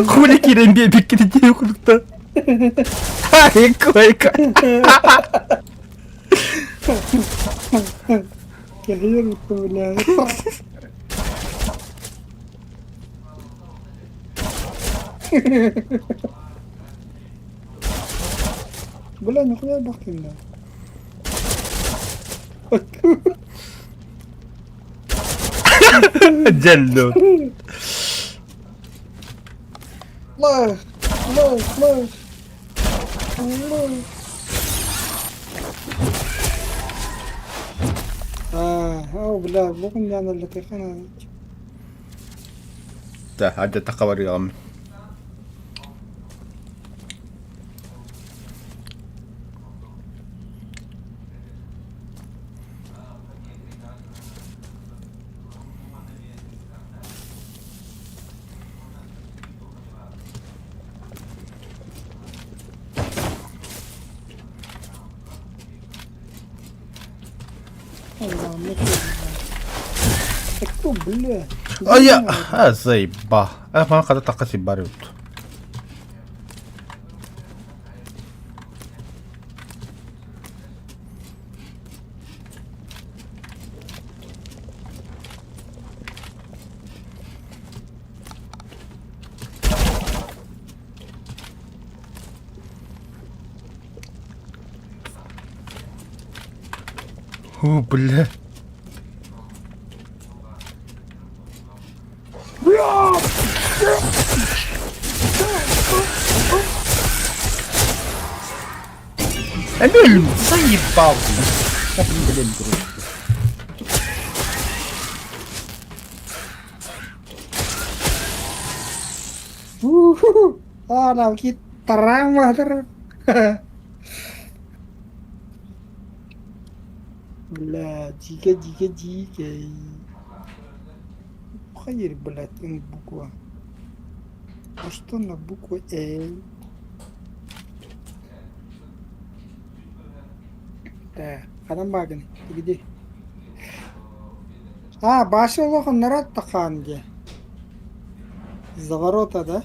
Хули кирен бебик кирдей курдукта. Ай, койка. Кэһиэр бля. Бля, нихуя бахтым да. Дьэлло. Лох, лох, лох. Лох. Аа, оо, бля, бүгүн яналлатыхана. Да, адья барыам. Так кто, бля? А я... А, заеба. А, мана хата такка сибар ют. О, бля. Эмиль, заебал. Блин, короче. Уху! А, нам хитрам Бля, дико, дико, дико. Хайр, блядь, Н буква. А что на букву Э? Да, ханан багын, где? А, башы олохон нарат тахан де. За ворота, да?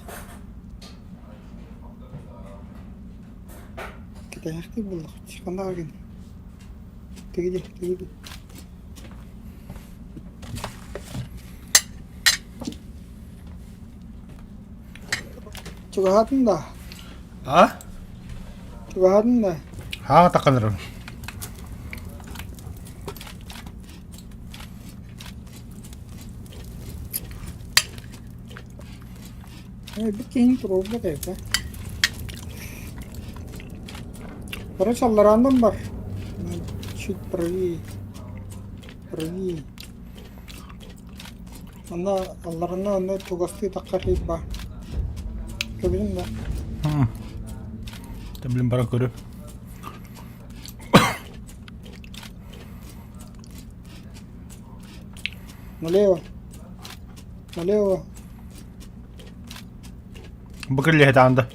Китаяхты был, ханан багын. Ты где? Ты где? Чугаһаатын да? А? Чугаһаатын да? Ха, таканырым. Бикин туруорбут эбит Короче, аллараандан бар. Чуть правее. Правее. Онно алларана онно чугастыы таххар баар. Көрдүҥ да? Да, блин, бара көрү. Налево. Налево. Бу кирилиэһэ анда.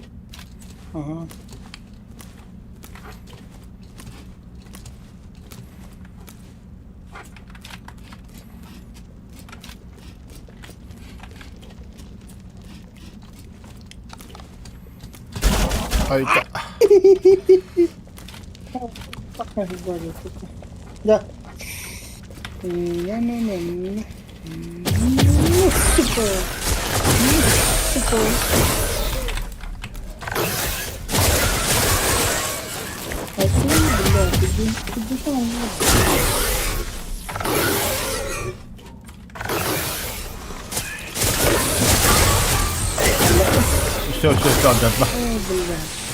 Ага. Айка. Так нафиг говорю, сука. Да. Не-не-не. Ну, сука. Ну, сука. А ты, блядь, иди, иди там. Все, все, все, алдьатла. Ой, блядь.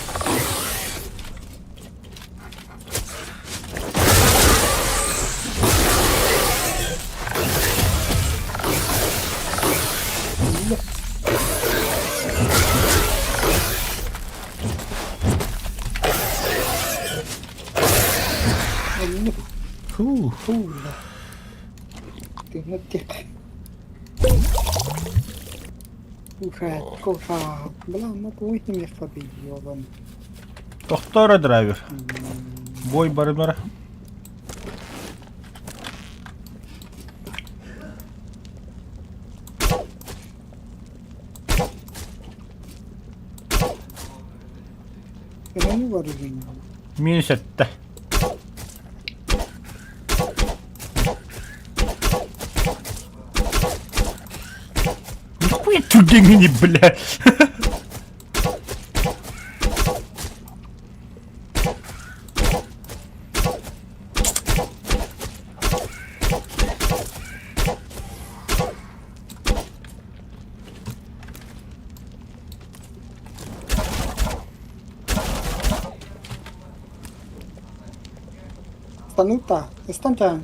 Фу. Фу, бля. Тыынар Тохтоо драйвер. Бой барымара. Минус сэттэ. Нахуй түргэҥҥиний, бля? Станута, станьте.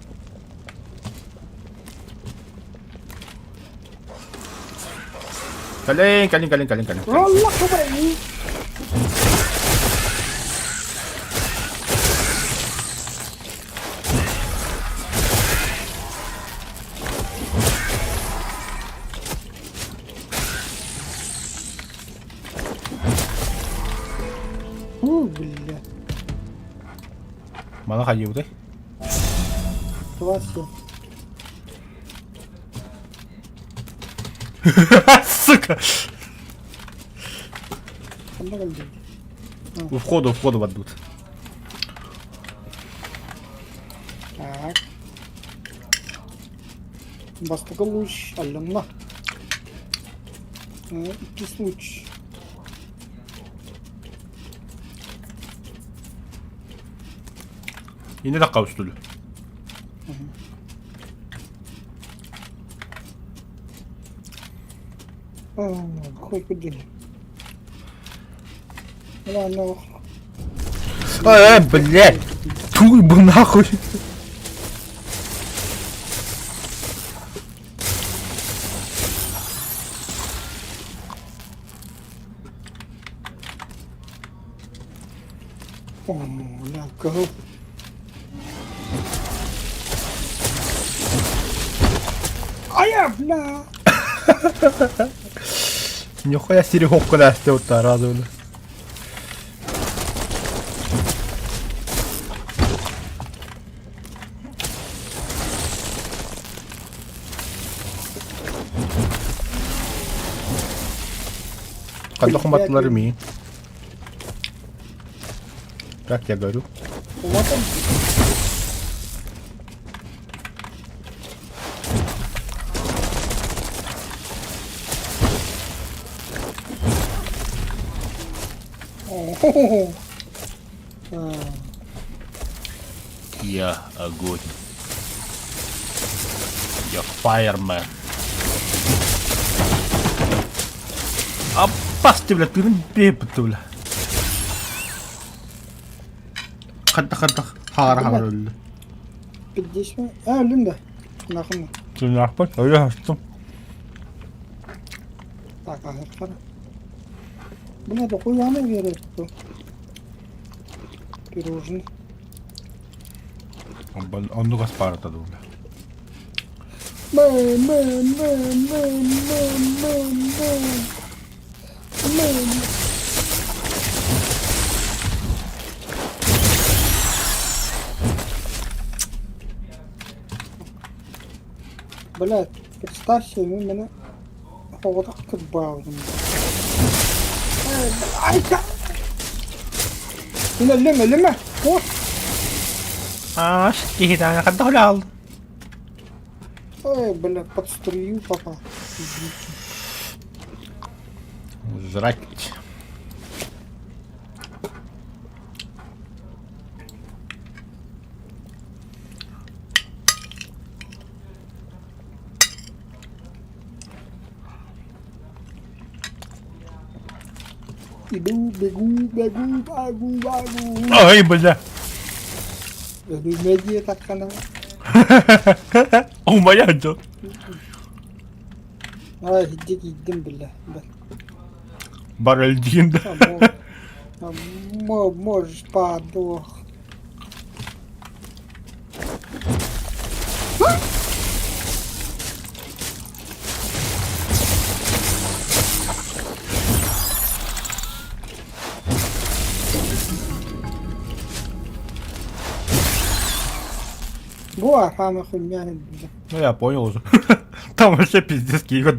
Кэлин, кэлин, кэлин, кэлин, кэлин. Аллах убай! О, бля. Маны хайыыбытай? Классе. Сука! Ханна кэллиҥ? У входа, у входа барбыт. Так. Бастакы луч алланна. Иккис луч. Yine dakika üstülü. Хуй Ладно. Э, блядь! Туй бы нахуй! О, бля, кого? Ая, бля! Нихуя Сереговка да вот радовали. Хайдах уматтылар миин? Как я говорю. Вот он. О-хо-хо-хо. А, Я огонь. Я фаермен. Аппас ты, бля, тыын бэйбит, бля. Хадда хадда хаара хаара өллө. 50. А, өллүм да. Нахуй. Тыыннаахпын, өлө астым. Так, аһыахтара. Бля, дохуяны биэрэр ту. Пирожный. Оннук аспаарата дуу, бля. Мэ, мэ, мэ, мэ, мэ, мэ, мэ. Мэ. Блядь, представь себе, мин оҕотох кырбаабытым. Айка! Мин өллүм, өлүмэ! О! Аас, киһи даҕаны хайдах үлэ Ой, бля, под струю попал. Жрать. Иду, бегу, бегу, багу, багу. Ой, бля. Өлүмэ диэтэххинэ. Умайан дьон. Ай, иһирдьэ киирдим бля. Бар өлдүүн да. Можешь подох. Бу архаана хуйня Ну я понял уже. Там вообще пиздец киевет,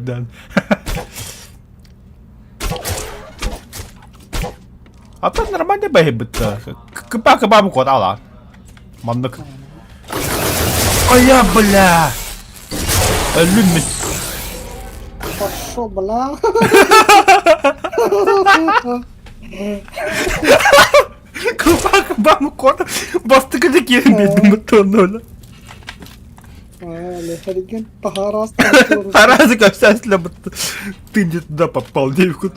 А так нормально бэйбит. Кыба кыба кодала. Маннык. Ой, я, бля! Өлүм Пошел, бля. Кыба кыба код. Бастыкы да киэрин биэрдим бутуонна. Лехерген таһаарас Таразы көпсәсілі бітті. Ты не туда попал, девку.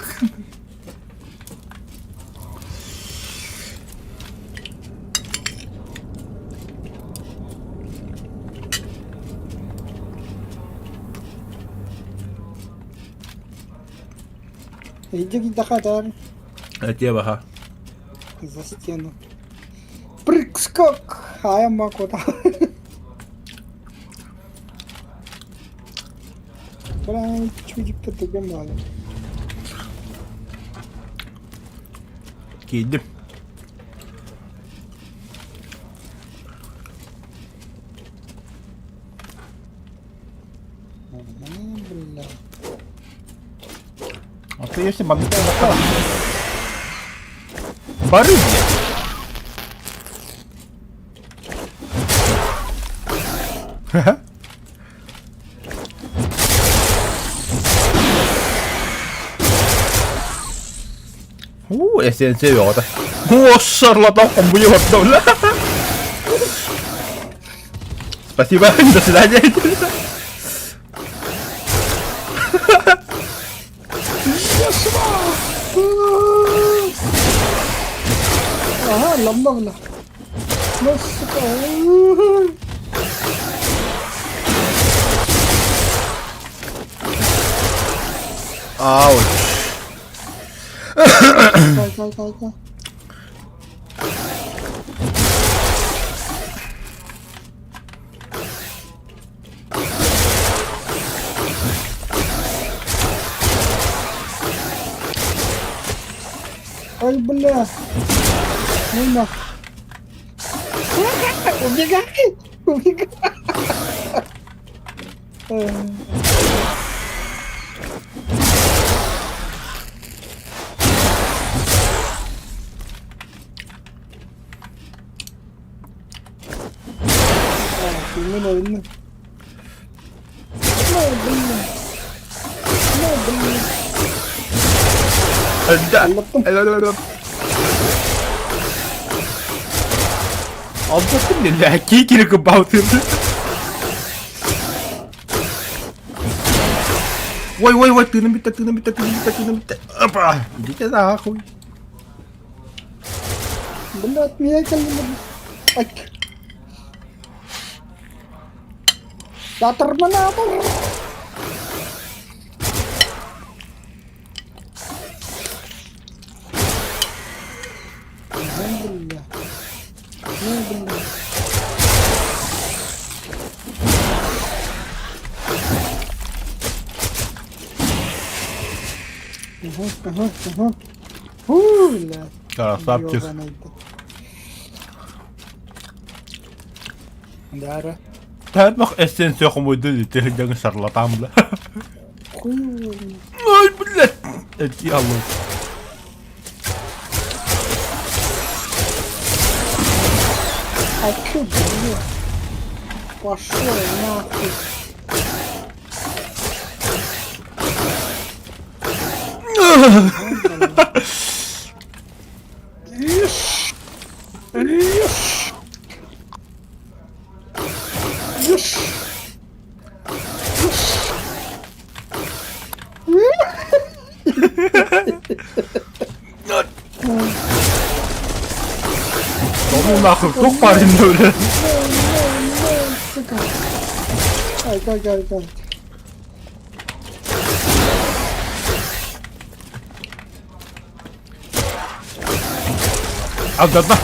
Иди дахадар Дева, за стену. Прыг, скок! А я могу, да. Бля, чудик-то мало. Киирдим. Бля. А ты если маннык Бары, блядь. Уу, эсенция бөҕөтө. О, шарлатан хомбуйа бля. Спасибо, до свидания. Ага, ламновна. Ну, сука. Ауч. Кай, кай, кай, кай. Ой, бля. Ну нах. Убегай! Убегай! Мин ойну. Ну, блин. Ну, блин. Да. Anlattım. Anlattım ne? Кикери кыбаутын. Ой, ой, ой, тыным бүттэ, тыным бүттэ, тыным бүттэ, тыным бүттэ. Опа! Идите нахуй. Блядь, меня кэллим. Ай. Да терминатор! Ну, бля. Ну, бля. Ага, ага. Фу, блядь. Красавчик. Дара. Таах эссенция хомуйду дии шарлатан бля. Хуй. Ой, блядь. Эти алло. А чё, блядь? Пошёл нахуй. Ишь! Ишь! Ишь! Ну нахуй, туох баар иннэ бля. Сука. Ай, ай, ай, ай. Алдана.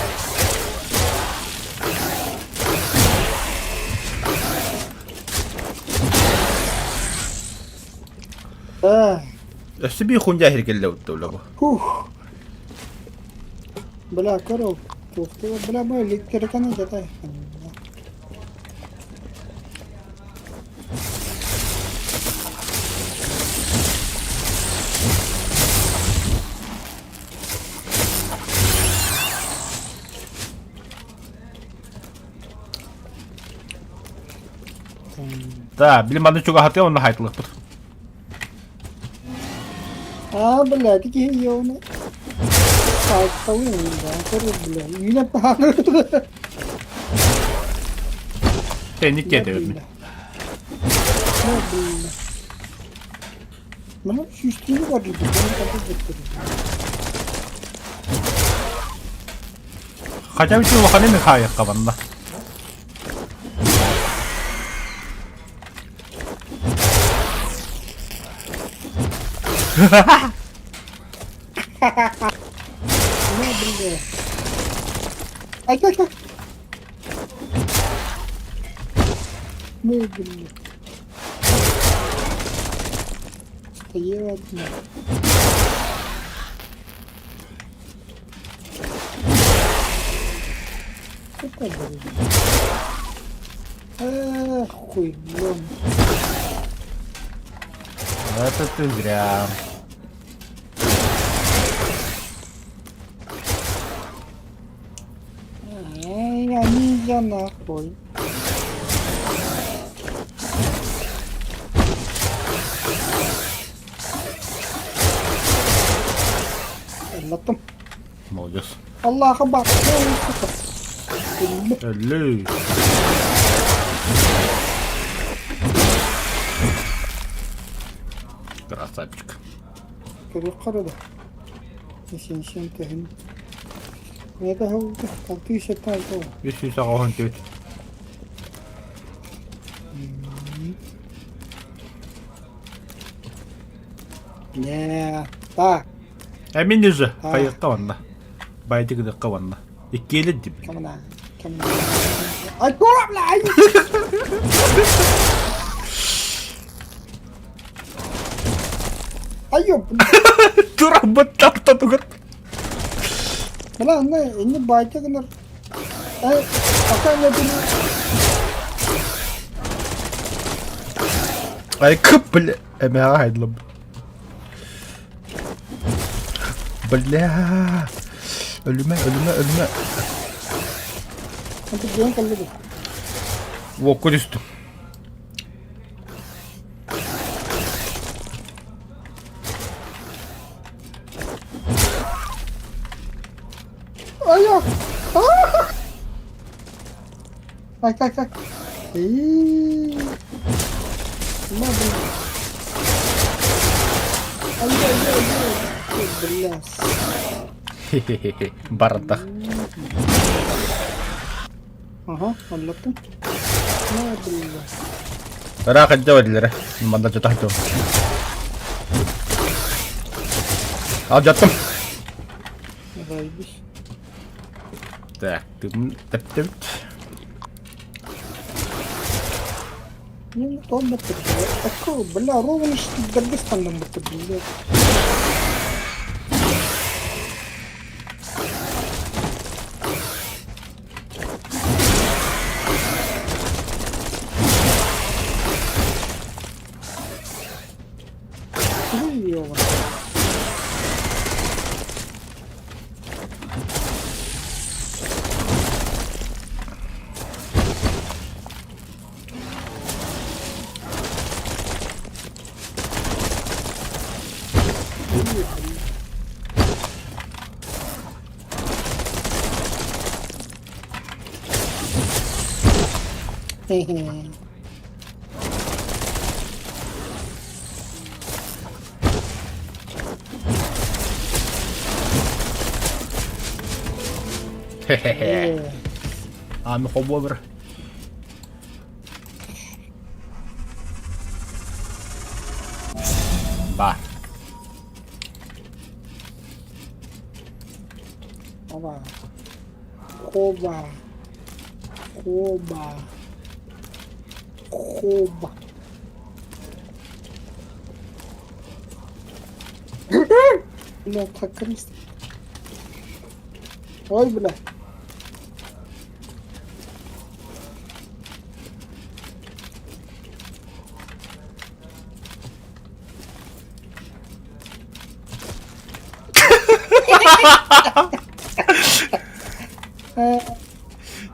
Да. Өссө биир хундя иһиргэллэ бу. Фух. Бля, коров. Бля, мой электриканы жатай. Да, били манны чугаһатыа онно хайтылыппыт. А, бля, такие ёбаные. Так, бля. Үйіне пағыр. Тенник кетебит. Мына сүйістігі бар дейді. Хотя бы улаханы мен хайыққа банна. На, бля. Ай, ай, ай. Ну, бля. Стояла одна. Сука, блин. Эх, хуй, блин. Это ты зря. Эй, они я нахуй. Anlattım. Молодец. Allah'a bak. Элли. Красавчик. Көрө да. Сен сен тehen. Это 676. 384. Не, так. Эмин же хайыққа ванна. Байдыгдыққа ванна. Иккиэлэ дип. Камана. Камана. Ай, бля, ай. Ай, ёп. Тура баттапта тугар. Бля, аны инни байтыгыныр. Ай, пока не Ай кып бля. Эмэҕэ хайдлым. Бля. Өлүмэ, өлүмэ, өлүмэ. Антон диэн кэллибит. Уокка түстүм. Айа! Так, так, так. И. На, блин. Ай, ай, ай, ай. Бля. Хе-хе-хе. Барантах. Ага, анлаттым. На, бля. Ыраах илдьэ бардылар. Манна дьотах дьон. Алдьаттым. Заебись. Так, тым тэптибит. Не, то бля. Такого, бля, ровно что Дагестаном это, блядь. Хе-хе-хе. Аны хобуо бир. Бар. Оба. Хоба. Хоба. Хоба. Бля, так Ой, бля.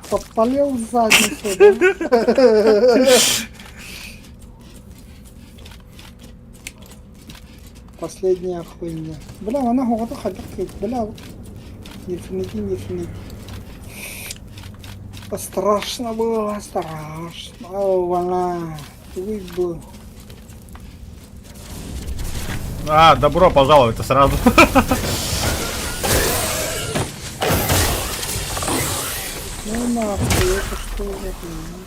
Подпалил задницу, да? Последняя хуйня. Бля, она оҕото хайдах Бля, не финити, не финити. Страшно было, страшно. О, Тугуй был. А, добро пожаловать сразу. Ну нахуй, это что за хуйня?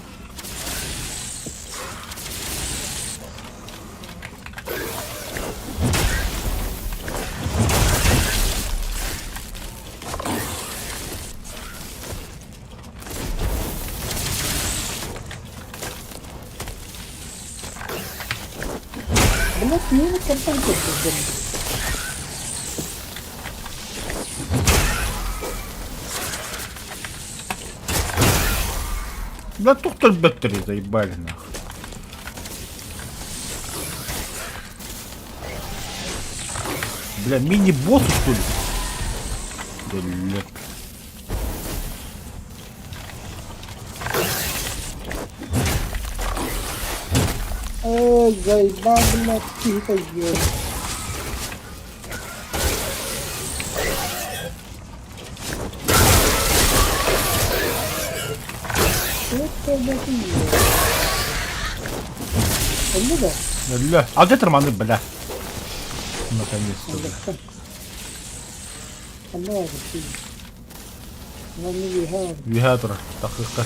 Блять, мимо картон купил. Да тут беттери заебали нахуй. Бля, мини-босс что ли? Бля. Ой, заебал, блядь, ты это ё. Что это, блядь, ё? Бля. Бля. А где торманы, бля? Наконец-то, бля. الله Вигатор, тахыка.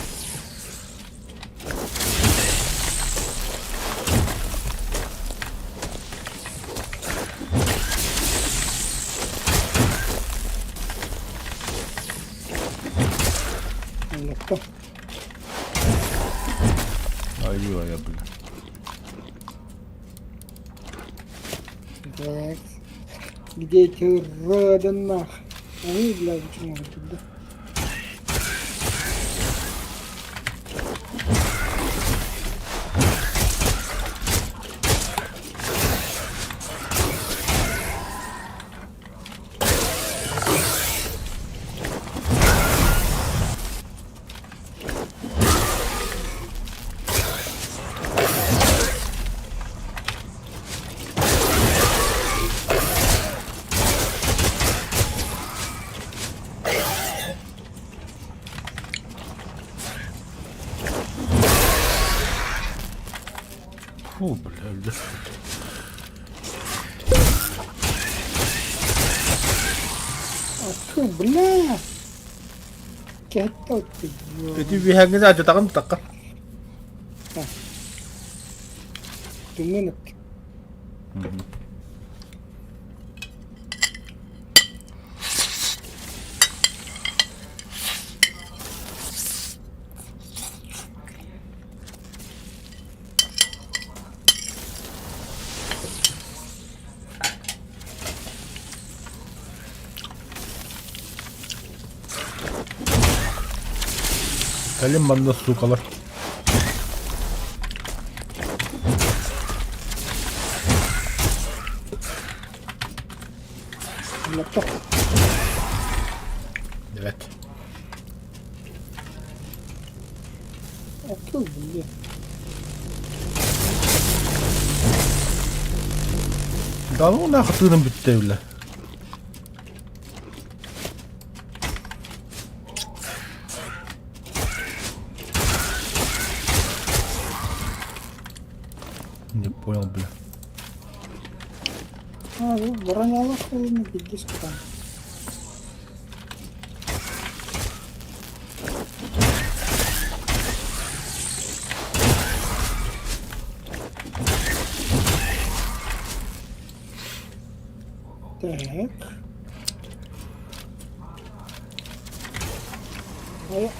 Ай, бля. Так. Где эти уроды нах? Они, бля, почему тут, да? Фу, бля. А ты, бля! Кето ты, Эти виһэҥҥин адьатаҕын такка. Түмэнок. Кэлин манна суукалар. Evet. Да ну нахуй тыным бүттэ бля. Не понял, бля. А, ну, бронялах холодно, пиздец там. Так. О.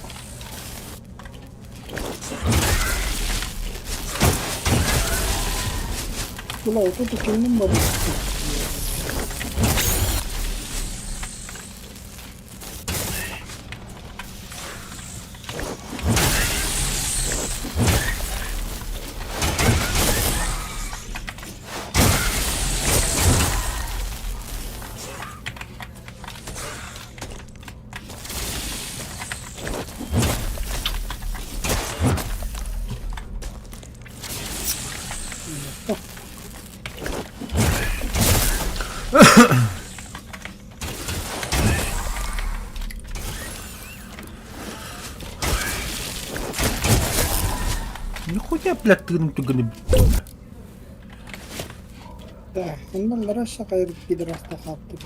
Бля, вот это кимнин бар. Нихуя, блядь, тыным түгіні Да, оннан Раша кайрып пидораста хаптыр.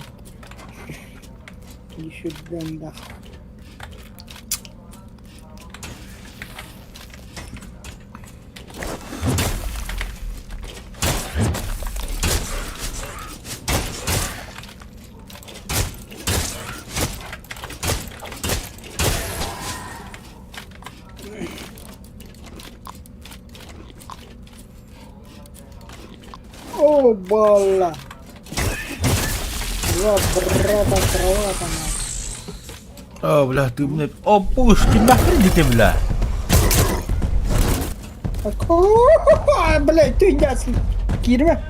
Еще банда. О, балла! Два брата кровата на. О, бля, ты мне... О, пушки, нахрен ты, бля? А, блядь, ты ясен. Кирва.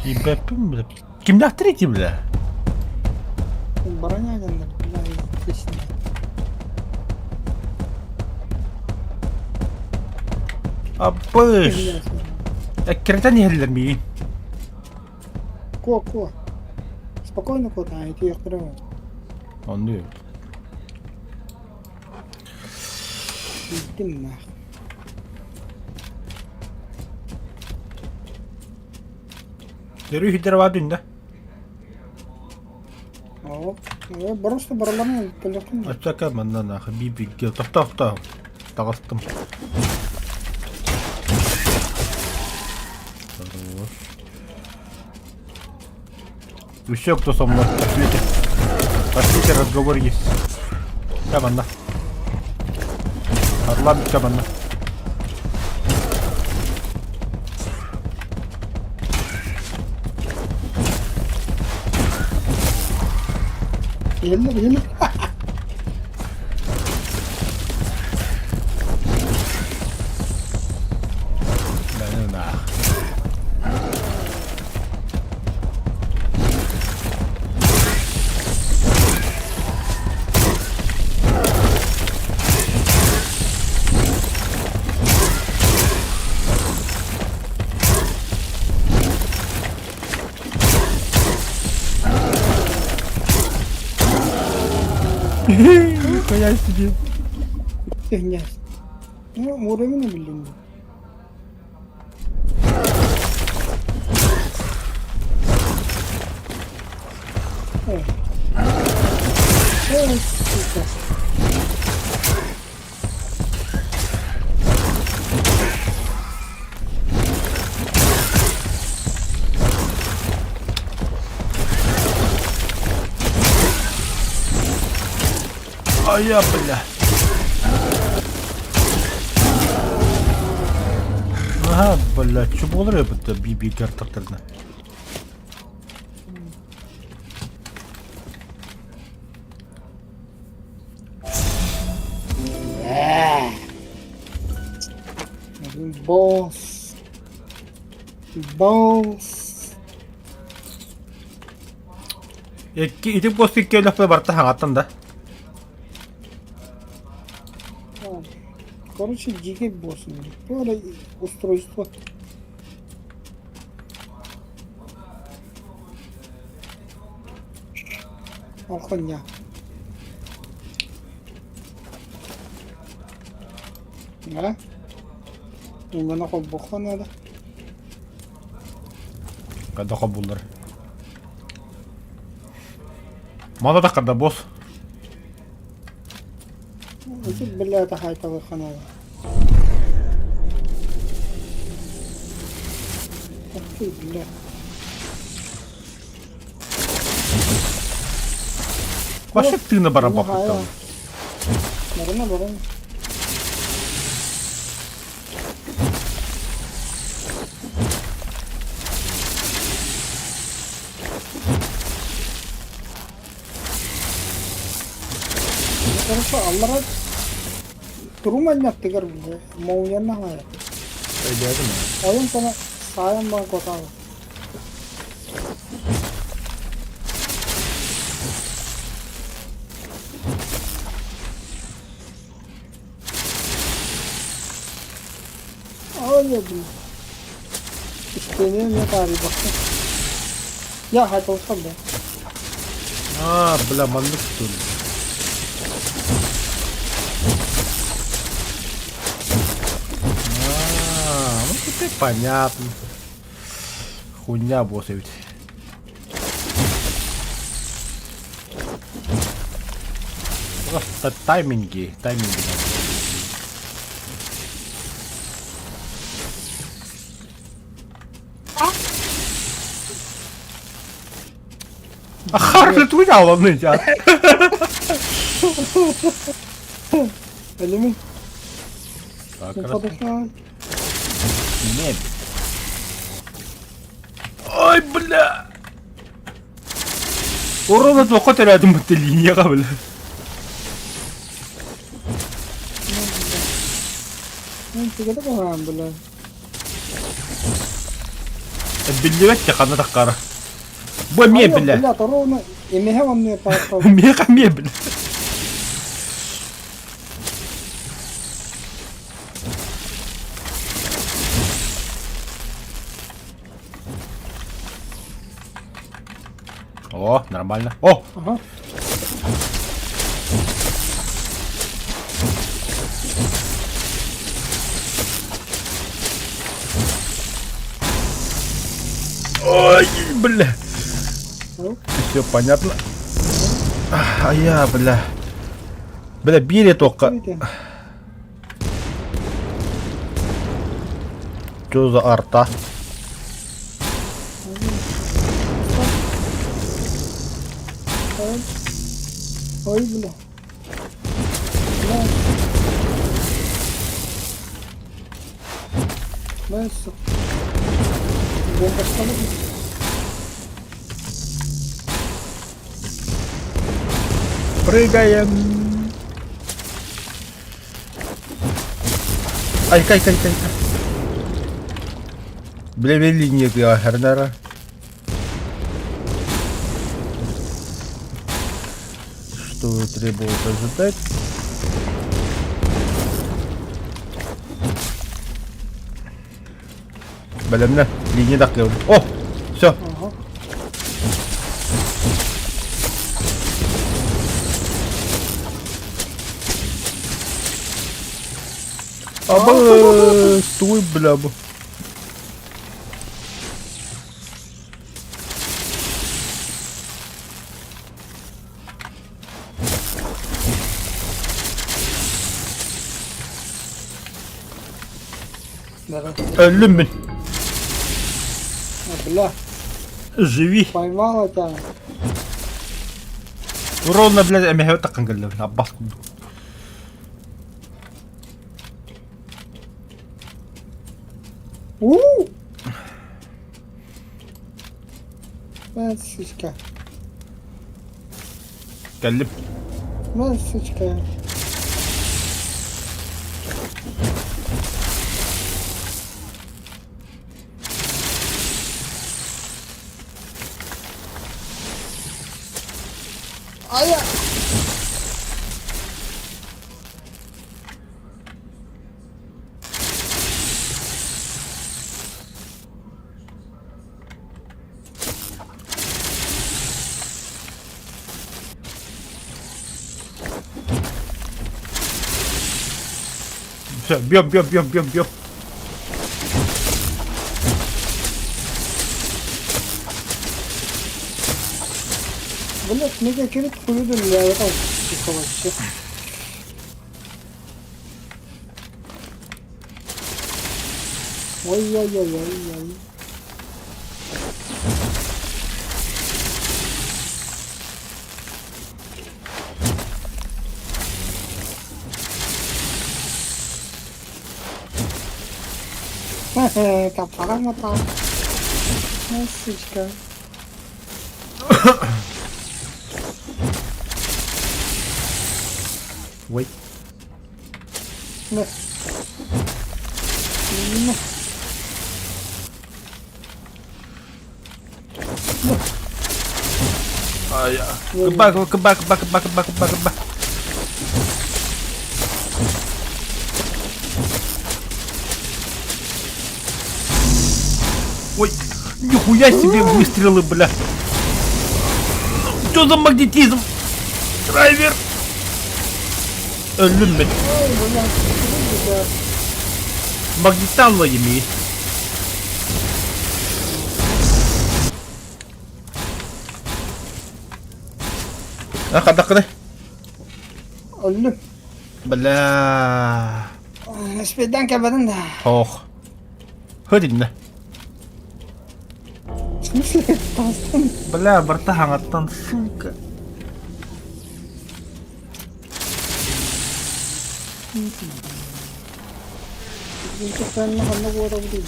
Кимбэппин, бля. Кимнээхтэр ити, бля? Броня бля, естественно. Аппыш! Эккирэтэн иһэллэр миигин. Ко, ко. Спокойно, кот, а эти я второй. Оннук. Иди нахуй. Өрүү иһитэр баа дүндэ. О, просто бараларын төлөктүм. Аччака манна нахы би-бигге тохтоо таҕыстым. Хорош. Еще кто со мной? Пошлите. Пошлите, разговор есть. Чабанна. Орлан Чабанна. Иһиллэр, иһиллэр. Да ну нах. Нихуя себе. Фигня. Ну, уровень блин. Эй. Эй, сука. А я, бля. Ага, бля, что буолар эбит би-би картахтарына. Босс. Босс. Икки ити босс икки өлөхпө барта хаҥаттан да. Короче, дикий босс. Böyle устройство. Охуня. Да? Именно холбохо надо. Когда хобуллар. Мана да когда босс. Ити бля тахайталы ханаа. Ах ты, бля. Вообще ты на барабан там. Барана, барана. Хорошо, аллара туруманньаттыгар моуйанна хаайа. Өйдөөтүм. Ойон сана саайан баа котаaba. Ой, блин. Истиэниэ эмиэ таарыйбакка. Я хатылсан да. А, бля, маннык что ли? А, ну теперь понятно. Хуйня босс ведь. Просто тайминги, тайминги надо. Харли туйаланы дьэ. Элими. Так, Подошла. Мебель. Ой, бля! Урона туохха төрөөтүм бутта линияҕа бля. Тигede баҕаан бля. Биллибэт те ханна таххара. Бу эмиэ бля. Бля, ровно эмиһэ оннуя тааттал. Миэхэ эмиэ бля. О, нормально. О! Ага. Ой, бля. Все понятно. А я, бля. Бля, бире только. Что за арта? Ой, бля. Бля. Бля, сука. Бомба что Прыгаем. Ай, кай, кай, кай. Бля, линия хернера. Что требовалось ожидать? Бэлэмнэ, линия даккы. О! Все. Ага. Аба, стой, бля. Өллүм мин. Бля. Живи. Поймала тебя. Ровно, блядь, эмэһэ таккан кэллэ. Аббас курдук. У! Мать, сучка. Кэллим. Мать, сучка. Ая! Все, бьем, бьем, бьем, бьем, бьем. Блядь, мега кирит хую дүллээбит вообще. Ой-ой-ой-ой-ой. Таппаҕа Сучка. Ой. На. На. Кыба, кыба, кыба, кыба, кыба, кыба, кыба. Ой, нихуя себе выстрелы, бля. Что за магнетизм? Драйвер. Өллүм мин. Магниталла еми. А хадаккыны? Өллүм. Бля. Спиддан кэбэдин да. Ох. Хөдүннэ. В смысле, тастан? Бля, барта хаҥаттан, сука. Ханна буолабыт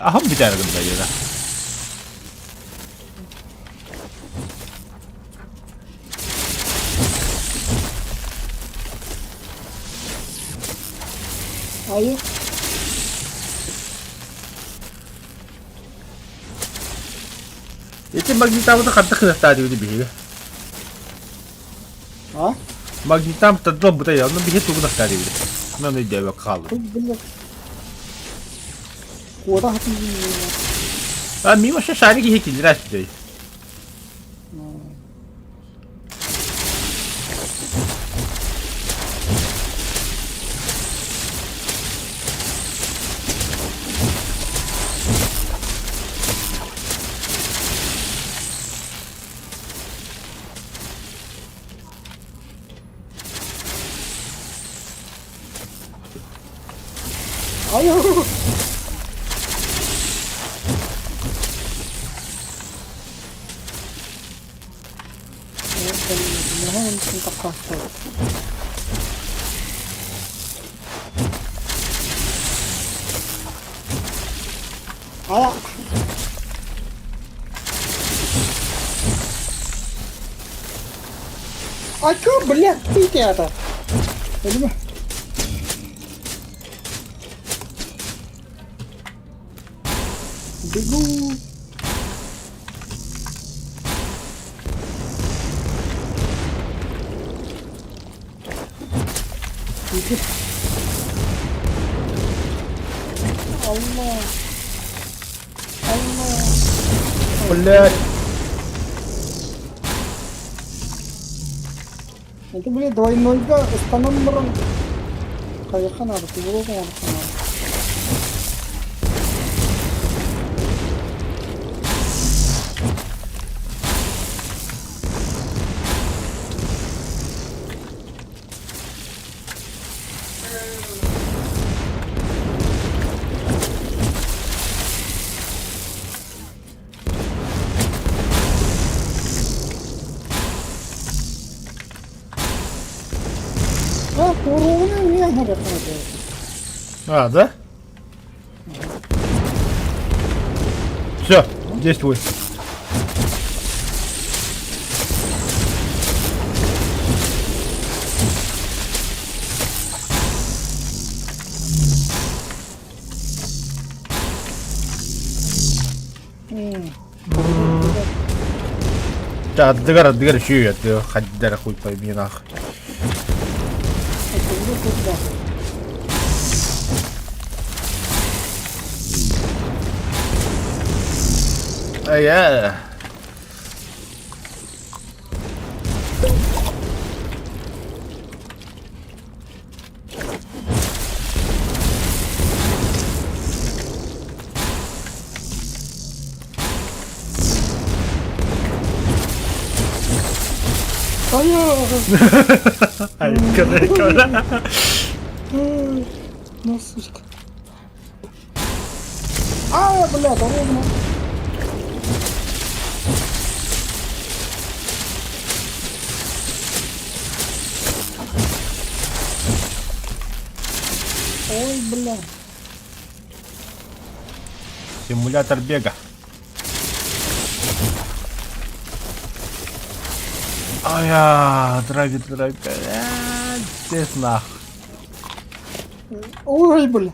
Аһым бүтээр гында яра. Айы. Ити магнитабыты хантах кынахтаа диэбити биһиги. А? Магнитам таддал бута онно биһи тугунахтаа диэбити. Мен өйдөөбөк хааллым. Хоть, блядь. Куота хатыы. А мимо вообще шарики хи киллерас дей. Айуу. Ая. А чё, блядь, ты это? Өлүмэ. Бегу. Иди. Allah. Allah. Блядь. Это, блядь, двойнойга ыстанан баран хайыха наада, кубулук оҥоруохха наада. А, куругуна эмиэ аһарыахха наада. А, да? Все, действуй. Ардыгар ардыгар үчүгэй ардыгар хайда эрэ хуй пойми нах. Эйэ. Айка, Ну, сучка. А, бля, да ровно. Ой, бля. Симулятор бега. Ая, драйв, драйв, блядь, нах. Ой, бля.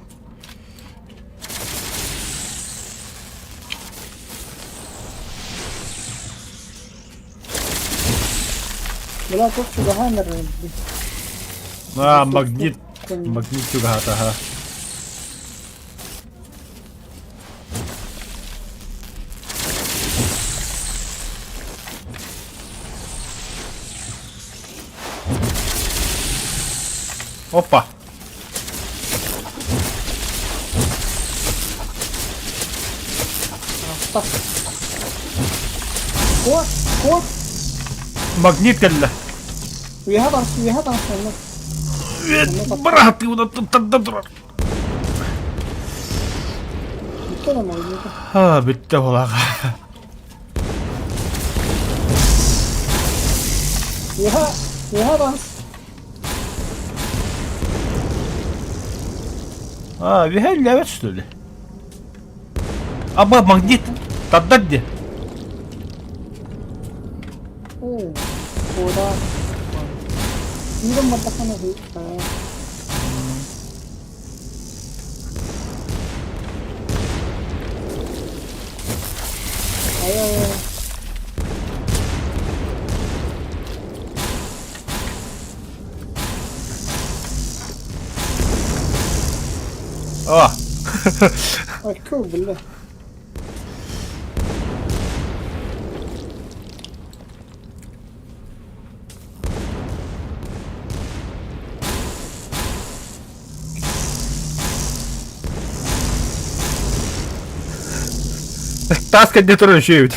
Бля, тут чугаһаан эрэр. А, магнит, магнит чугаһата, ага. Опа! Так. Кот, кот. Магнит кэллэ. Үөһэ барс, үөһэ барс онно. Быраһатыы тарда турар. Бүттэ да магнита. А, бүттэ булаҕа. Үөһэ, үөһэ барс. А, үөһэ үллээбэт что ли? Аба, магнит! Тардар дии. Оо, куода. Киирэн бардаххына Айа, А! Айкуу, бля. Таас кэннэ туран үчүгэй эбит.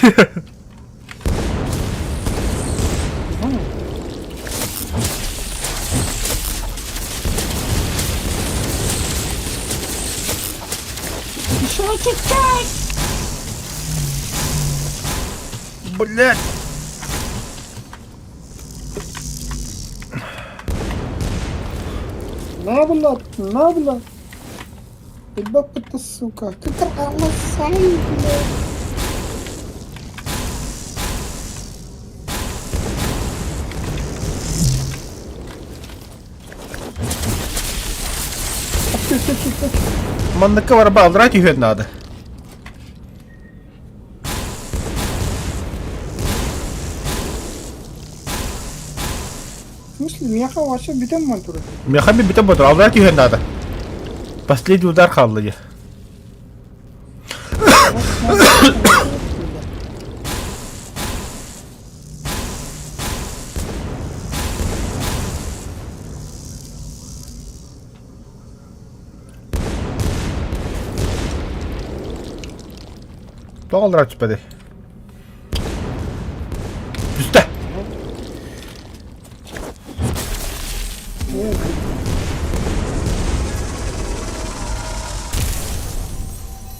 Еще чуть-чуть! Блять! На, блядь, на, блядь. Ебать ты, сука. Ты аласай, блядь. Манныкка барба аллараа түһүөн наада. В смысле, миэхэ вообще бүтэн ман турар. Миэхэ бүтэн ботур, аллараа түһүөн наада. Последний удар хаалла дии. Тоҕо аллараа түспэтэй? Түстэ!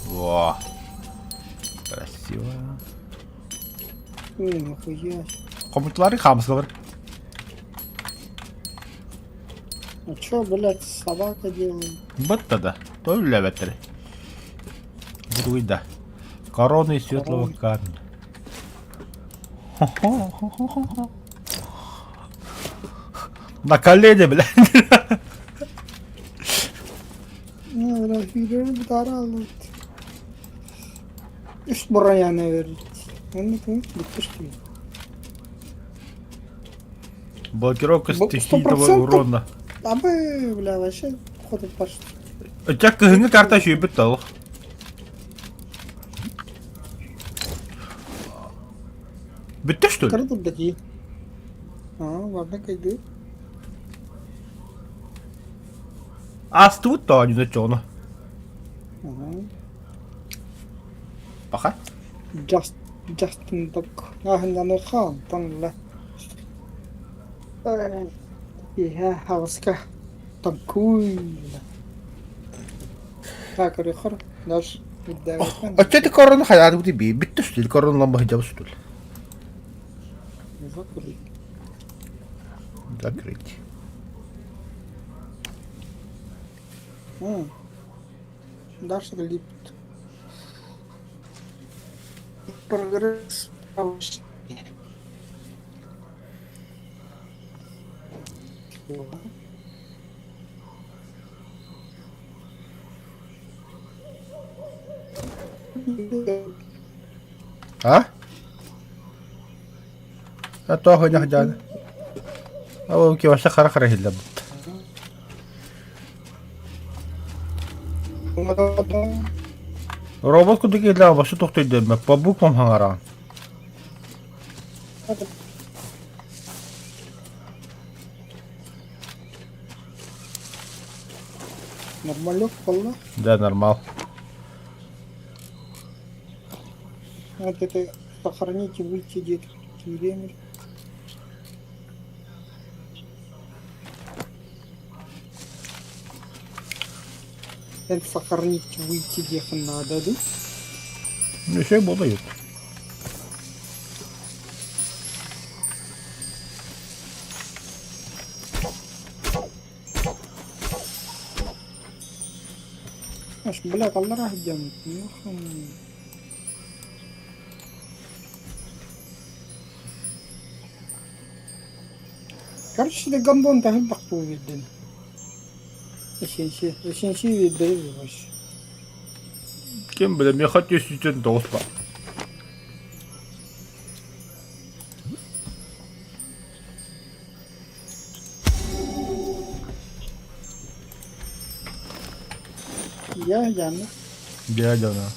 Во! Красиво. Не, нихуя. Хомутулары хаамыскалар. А чё, блядь, собака делает? Бытта да. То үллэбэттэр. Буруй да. Короны светлого камня. Хо-хо-хо-хо-хо. На колени, блядь. Ну, бля, хүйрeri бутара алат. Үс броняны берет. Оны кім бүттүш дии. Блокировка Бу- стихийного 100% урона. Абы, бля, вообще ходит почти. Өтө кыһыҥҥы карта үчүгэйбит да олох. Бүттэ что ли? Кырдыр дии. А, ладно, кайды. Астыбыт да оонньууну чоҕуну. Ага. Пока. Just, Justin Duck. Аһыннаны хаантан ла. Киэһэ хаҕыска тоҥкуй Так, рехор наш ирдээбэттэн Оччо корона хайаатыбыт би бүттэ сүтүл корона ламба хыдьабы сүтүл. Закрыть. Закрыть. Даша липт. Прогресс повышения. А? А то хойнах дьааны. Ол киоса хара-хара иһиллэр бутта. Робот курдук иһиллэҕэ босу тохтойдуйбат по буквам хаҥараан. Нормалек буолла? Да, нормал. Вот это сохранить и выйти где-то время. Это сохранить выйти где надо, да? Ну, все буду. Аш, бля, аллара сылдьаммыт. Короче, да гондон таһын бахтуу биэрдин. Эсенси, эсенси биэрдэри вообще. Ким билэ, миэхэ түс тоҕус баар. Я Яна. Дядя, да.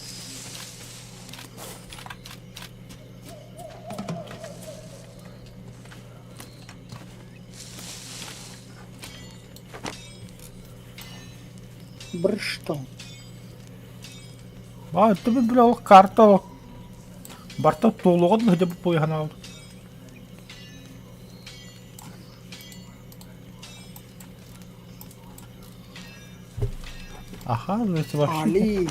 Бырштон. А, это бля, карта Барта туолуҕа да сылдьа буйаһанаабыт. Аха, это вообще... Али.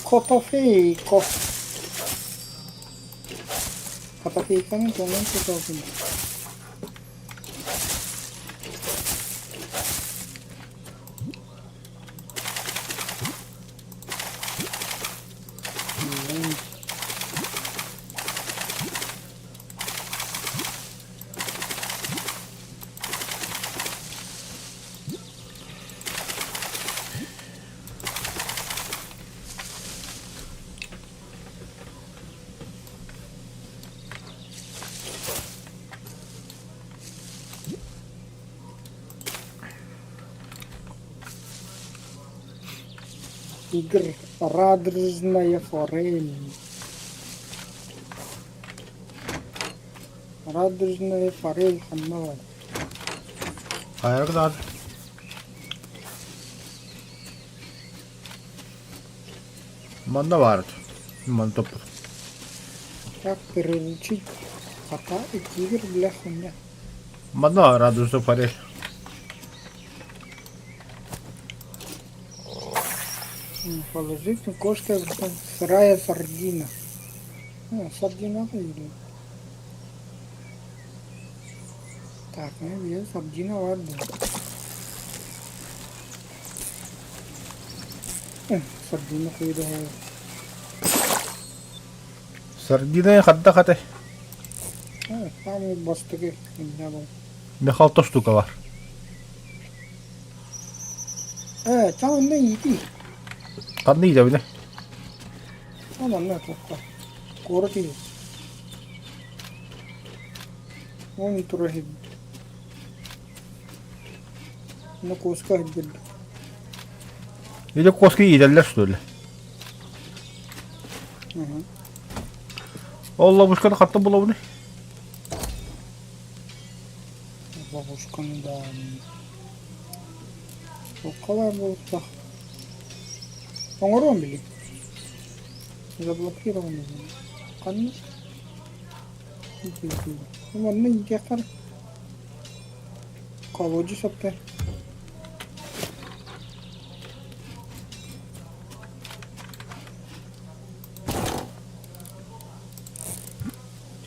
Котофейко. Котофейканы дьонун тутуохун. Игорь Радужная форель. Радужная форель ханна Хайа гынаар Манна баар Манна топпут. Как приручить кота и тигр для хуйня? Манна радужная форель. Положить кошка сырая сардина. А, сардина или? Так, ну я сардина ладно. Сардина куйда. Сардина хадда хата. Самый бастыгы меня был. Михал то штука бар. Ээ, чаң онно иитий. Ханна иитэбинэ? Ол онно туохха. Куорат иһи. Уон тура иһибит. Онно куоска иһирдэрбит. Или куоска иитэллэр что ли? Угу. Ол ловушканы хантан булабыный? Ловушканы да Туохха буолуохтаах. Оҥоруом били. Заблокирован. Ханна? Манна иитиэххэ Колодец оппе.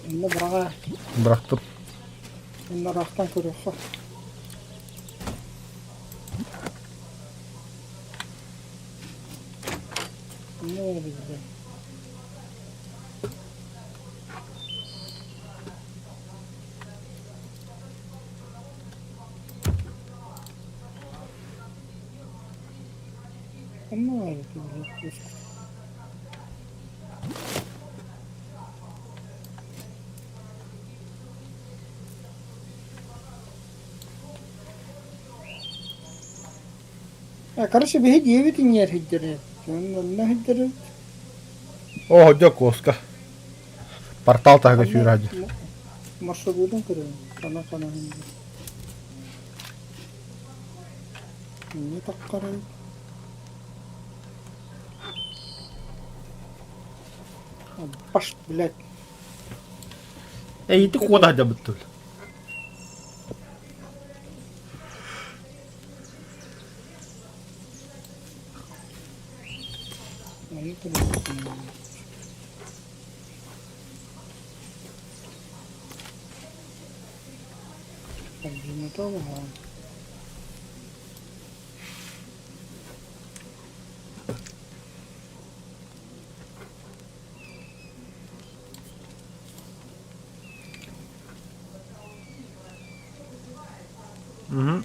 Инна быраҕа. Бырахтым. Инна ыраахтан көрүөххэ. Инна билбэт. Онно Короче, биһи диэбит иҥиэр сылдьар Онно сылдьар Оо, дьэ, куоска. Портал таһыгар сүүрээдьи. Маршрутун көрөбүн. Хана-хана Не таххарай. Баш, блядь. Эй, ити куода сылдьабыт Угу.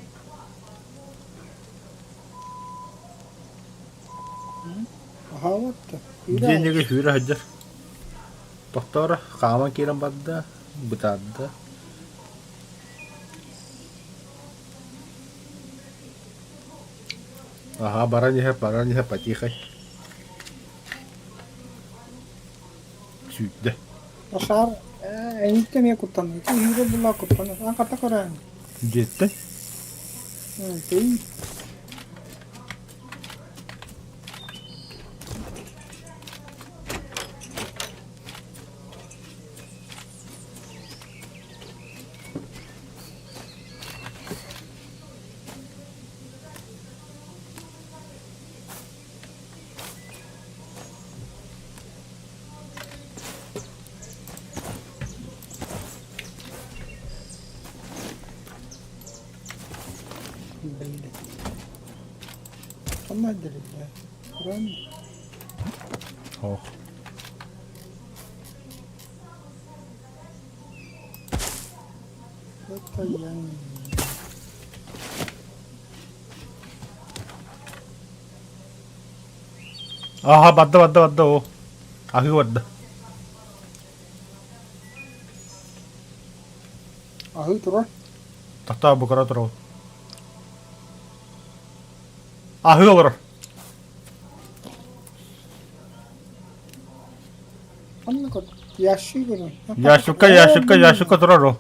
Аһаабат Дьиэнигэ сүүрэ сылдьар. Тохтооро, хааман киирэн барда, бытаарда. Аһаа, баран иһэр, потихай. Сүүрдэ. Ашаар эйиттэн эмиэ куттанна. Ити үүрэ була куттанна. Аан хата көрөөн. Дьиэттэн? Тый. Блин. Ханна дэриллэ? Ран. Ох. Это я не Аха, барда, барда, барда, о. Аһыы барда. Аһыы турар. Тохтоо, бу кыра турабын. Аһыы олорор. Ханна көр? Ящик көрөн. Ящикка, ящикка, ящикка турар ол.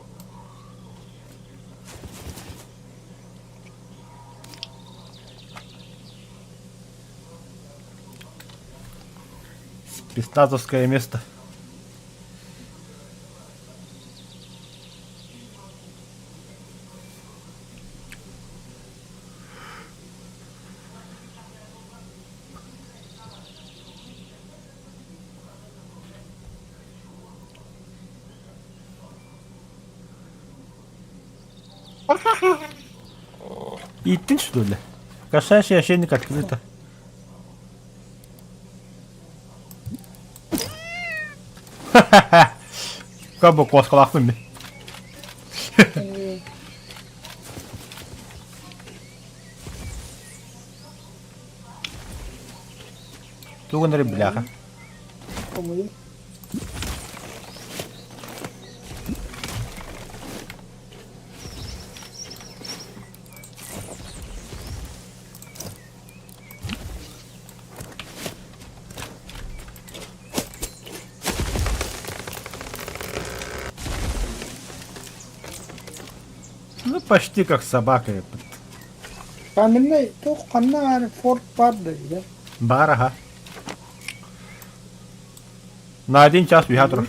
Спецназовское место. Ииттин что ли? Кошачий ошейник открыто. Как бы куоскалаахпын мин. Тугун эрэ бляха. Хомуйун. Ну, почти как собака. Каменный туох ханна аары форт баар да да. Баар аха. На один час үһэ турар.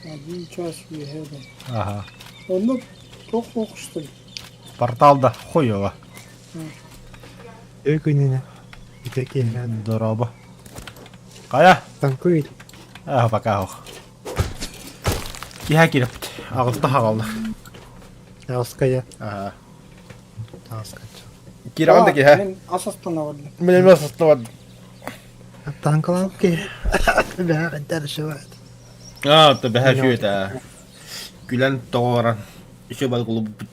Один час үөһэ да. Ага. Онно туох суох что ли? Портал да хуево. Өй күнүнэ. Ити киэһэ. Дорообо. Хайа? Танкуй. Аа, пока ох. Киһэ кииреппит. Аҕыста хаҕаллар. Аҕыская. Аа. Аҕыскачча. Киирэҕин да киһэ. Мин ас астана бардым. Мин эмиэ ас астана бардым. Танкалаах киһи. Бэһэ интершивает. Аа, то бэһэ үчүгэй этэ. Күлэн тоҕо баран үчүгэй балык улубуппут.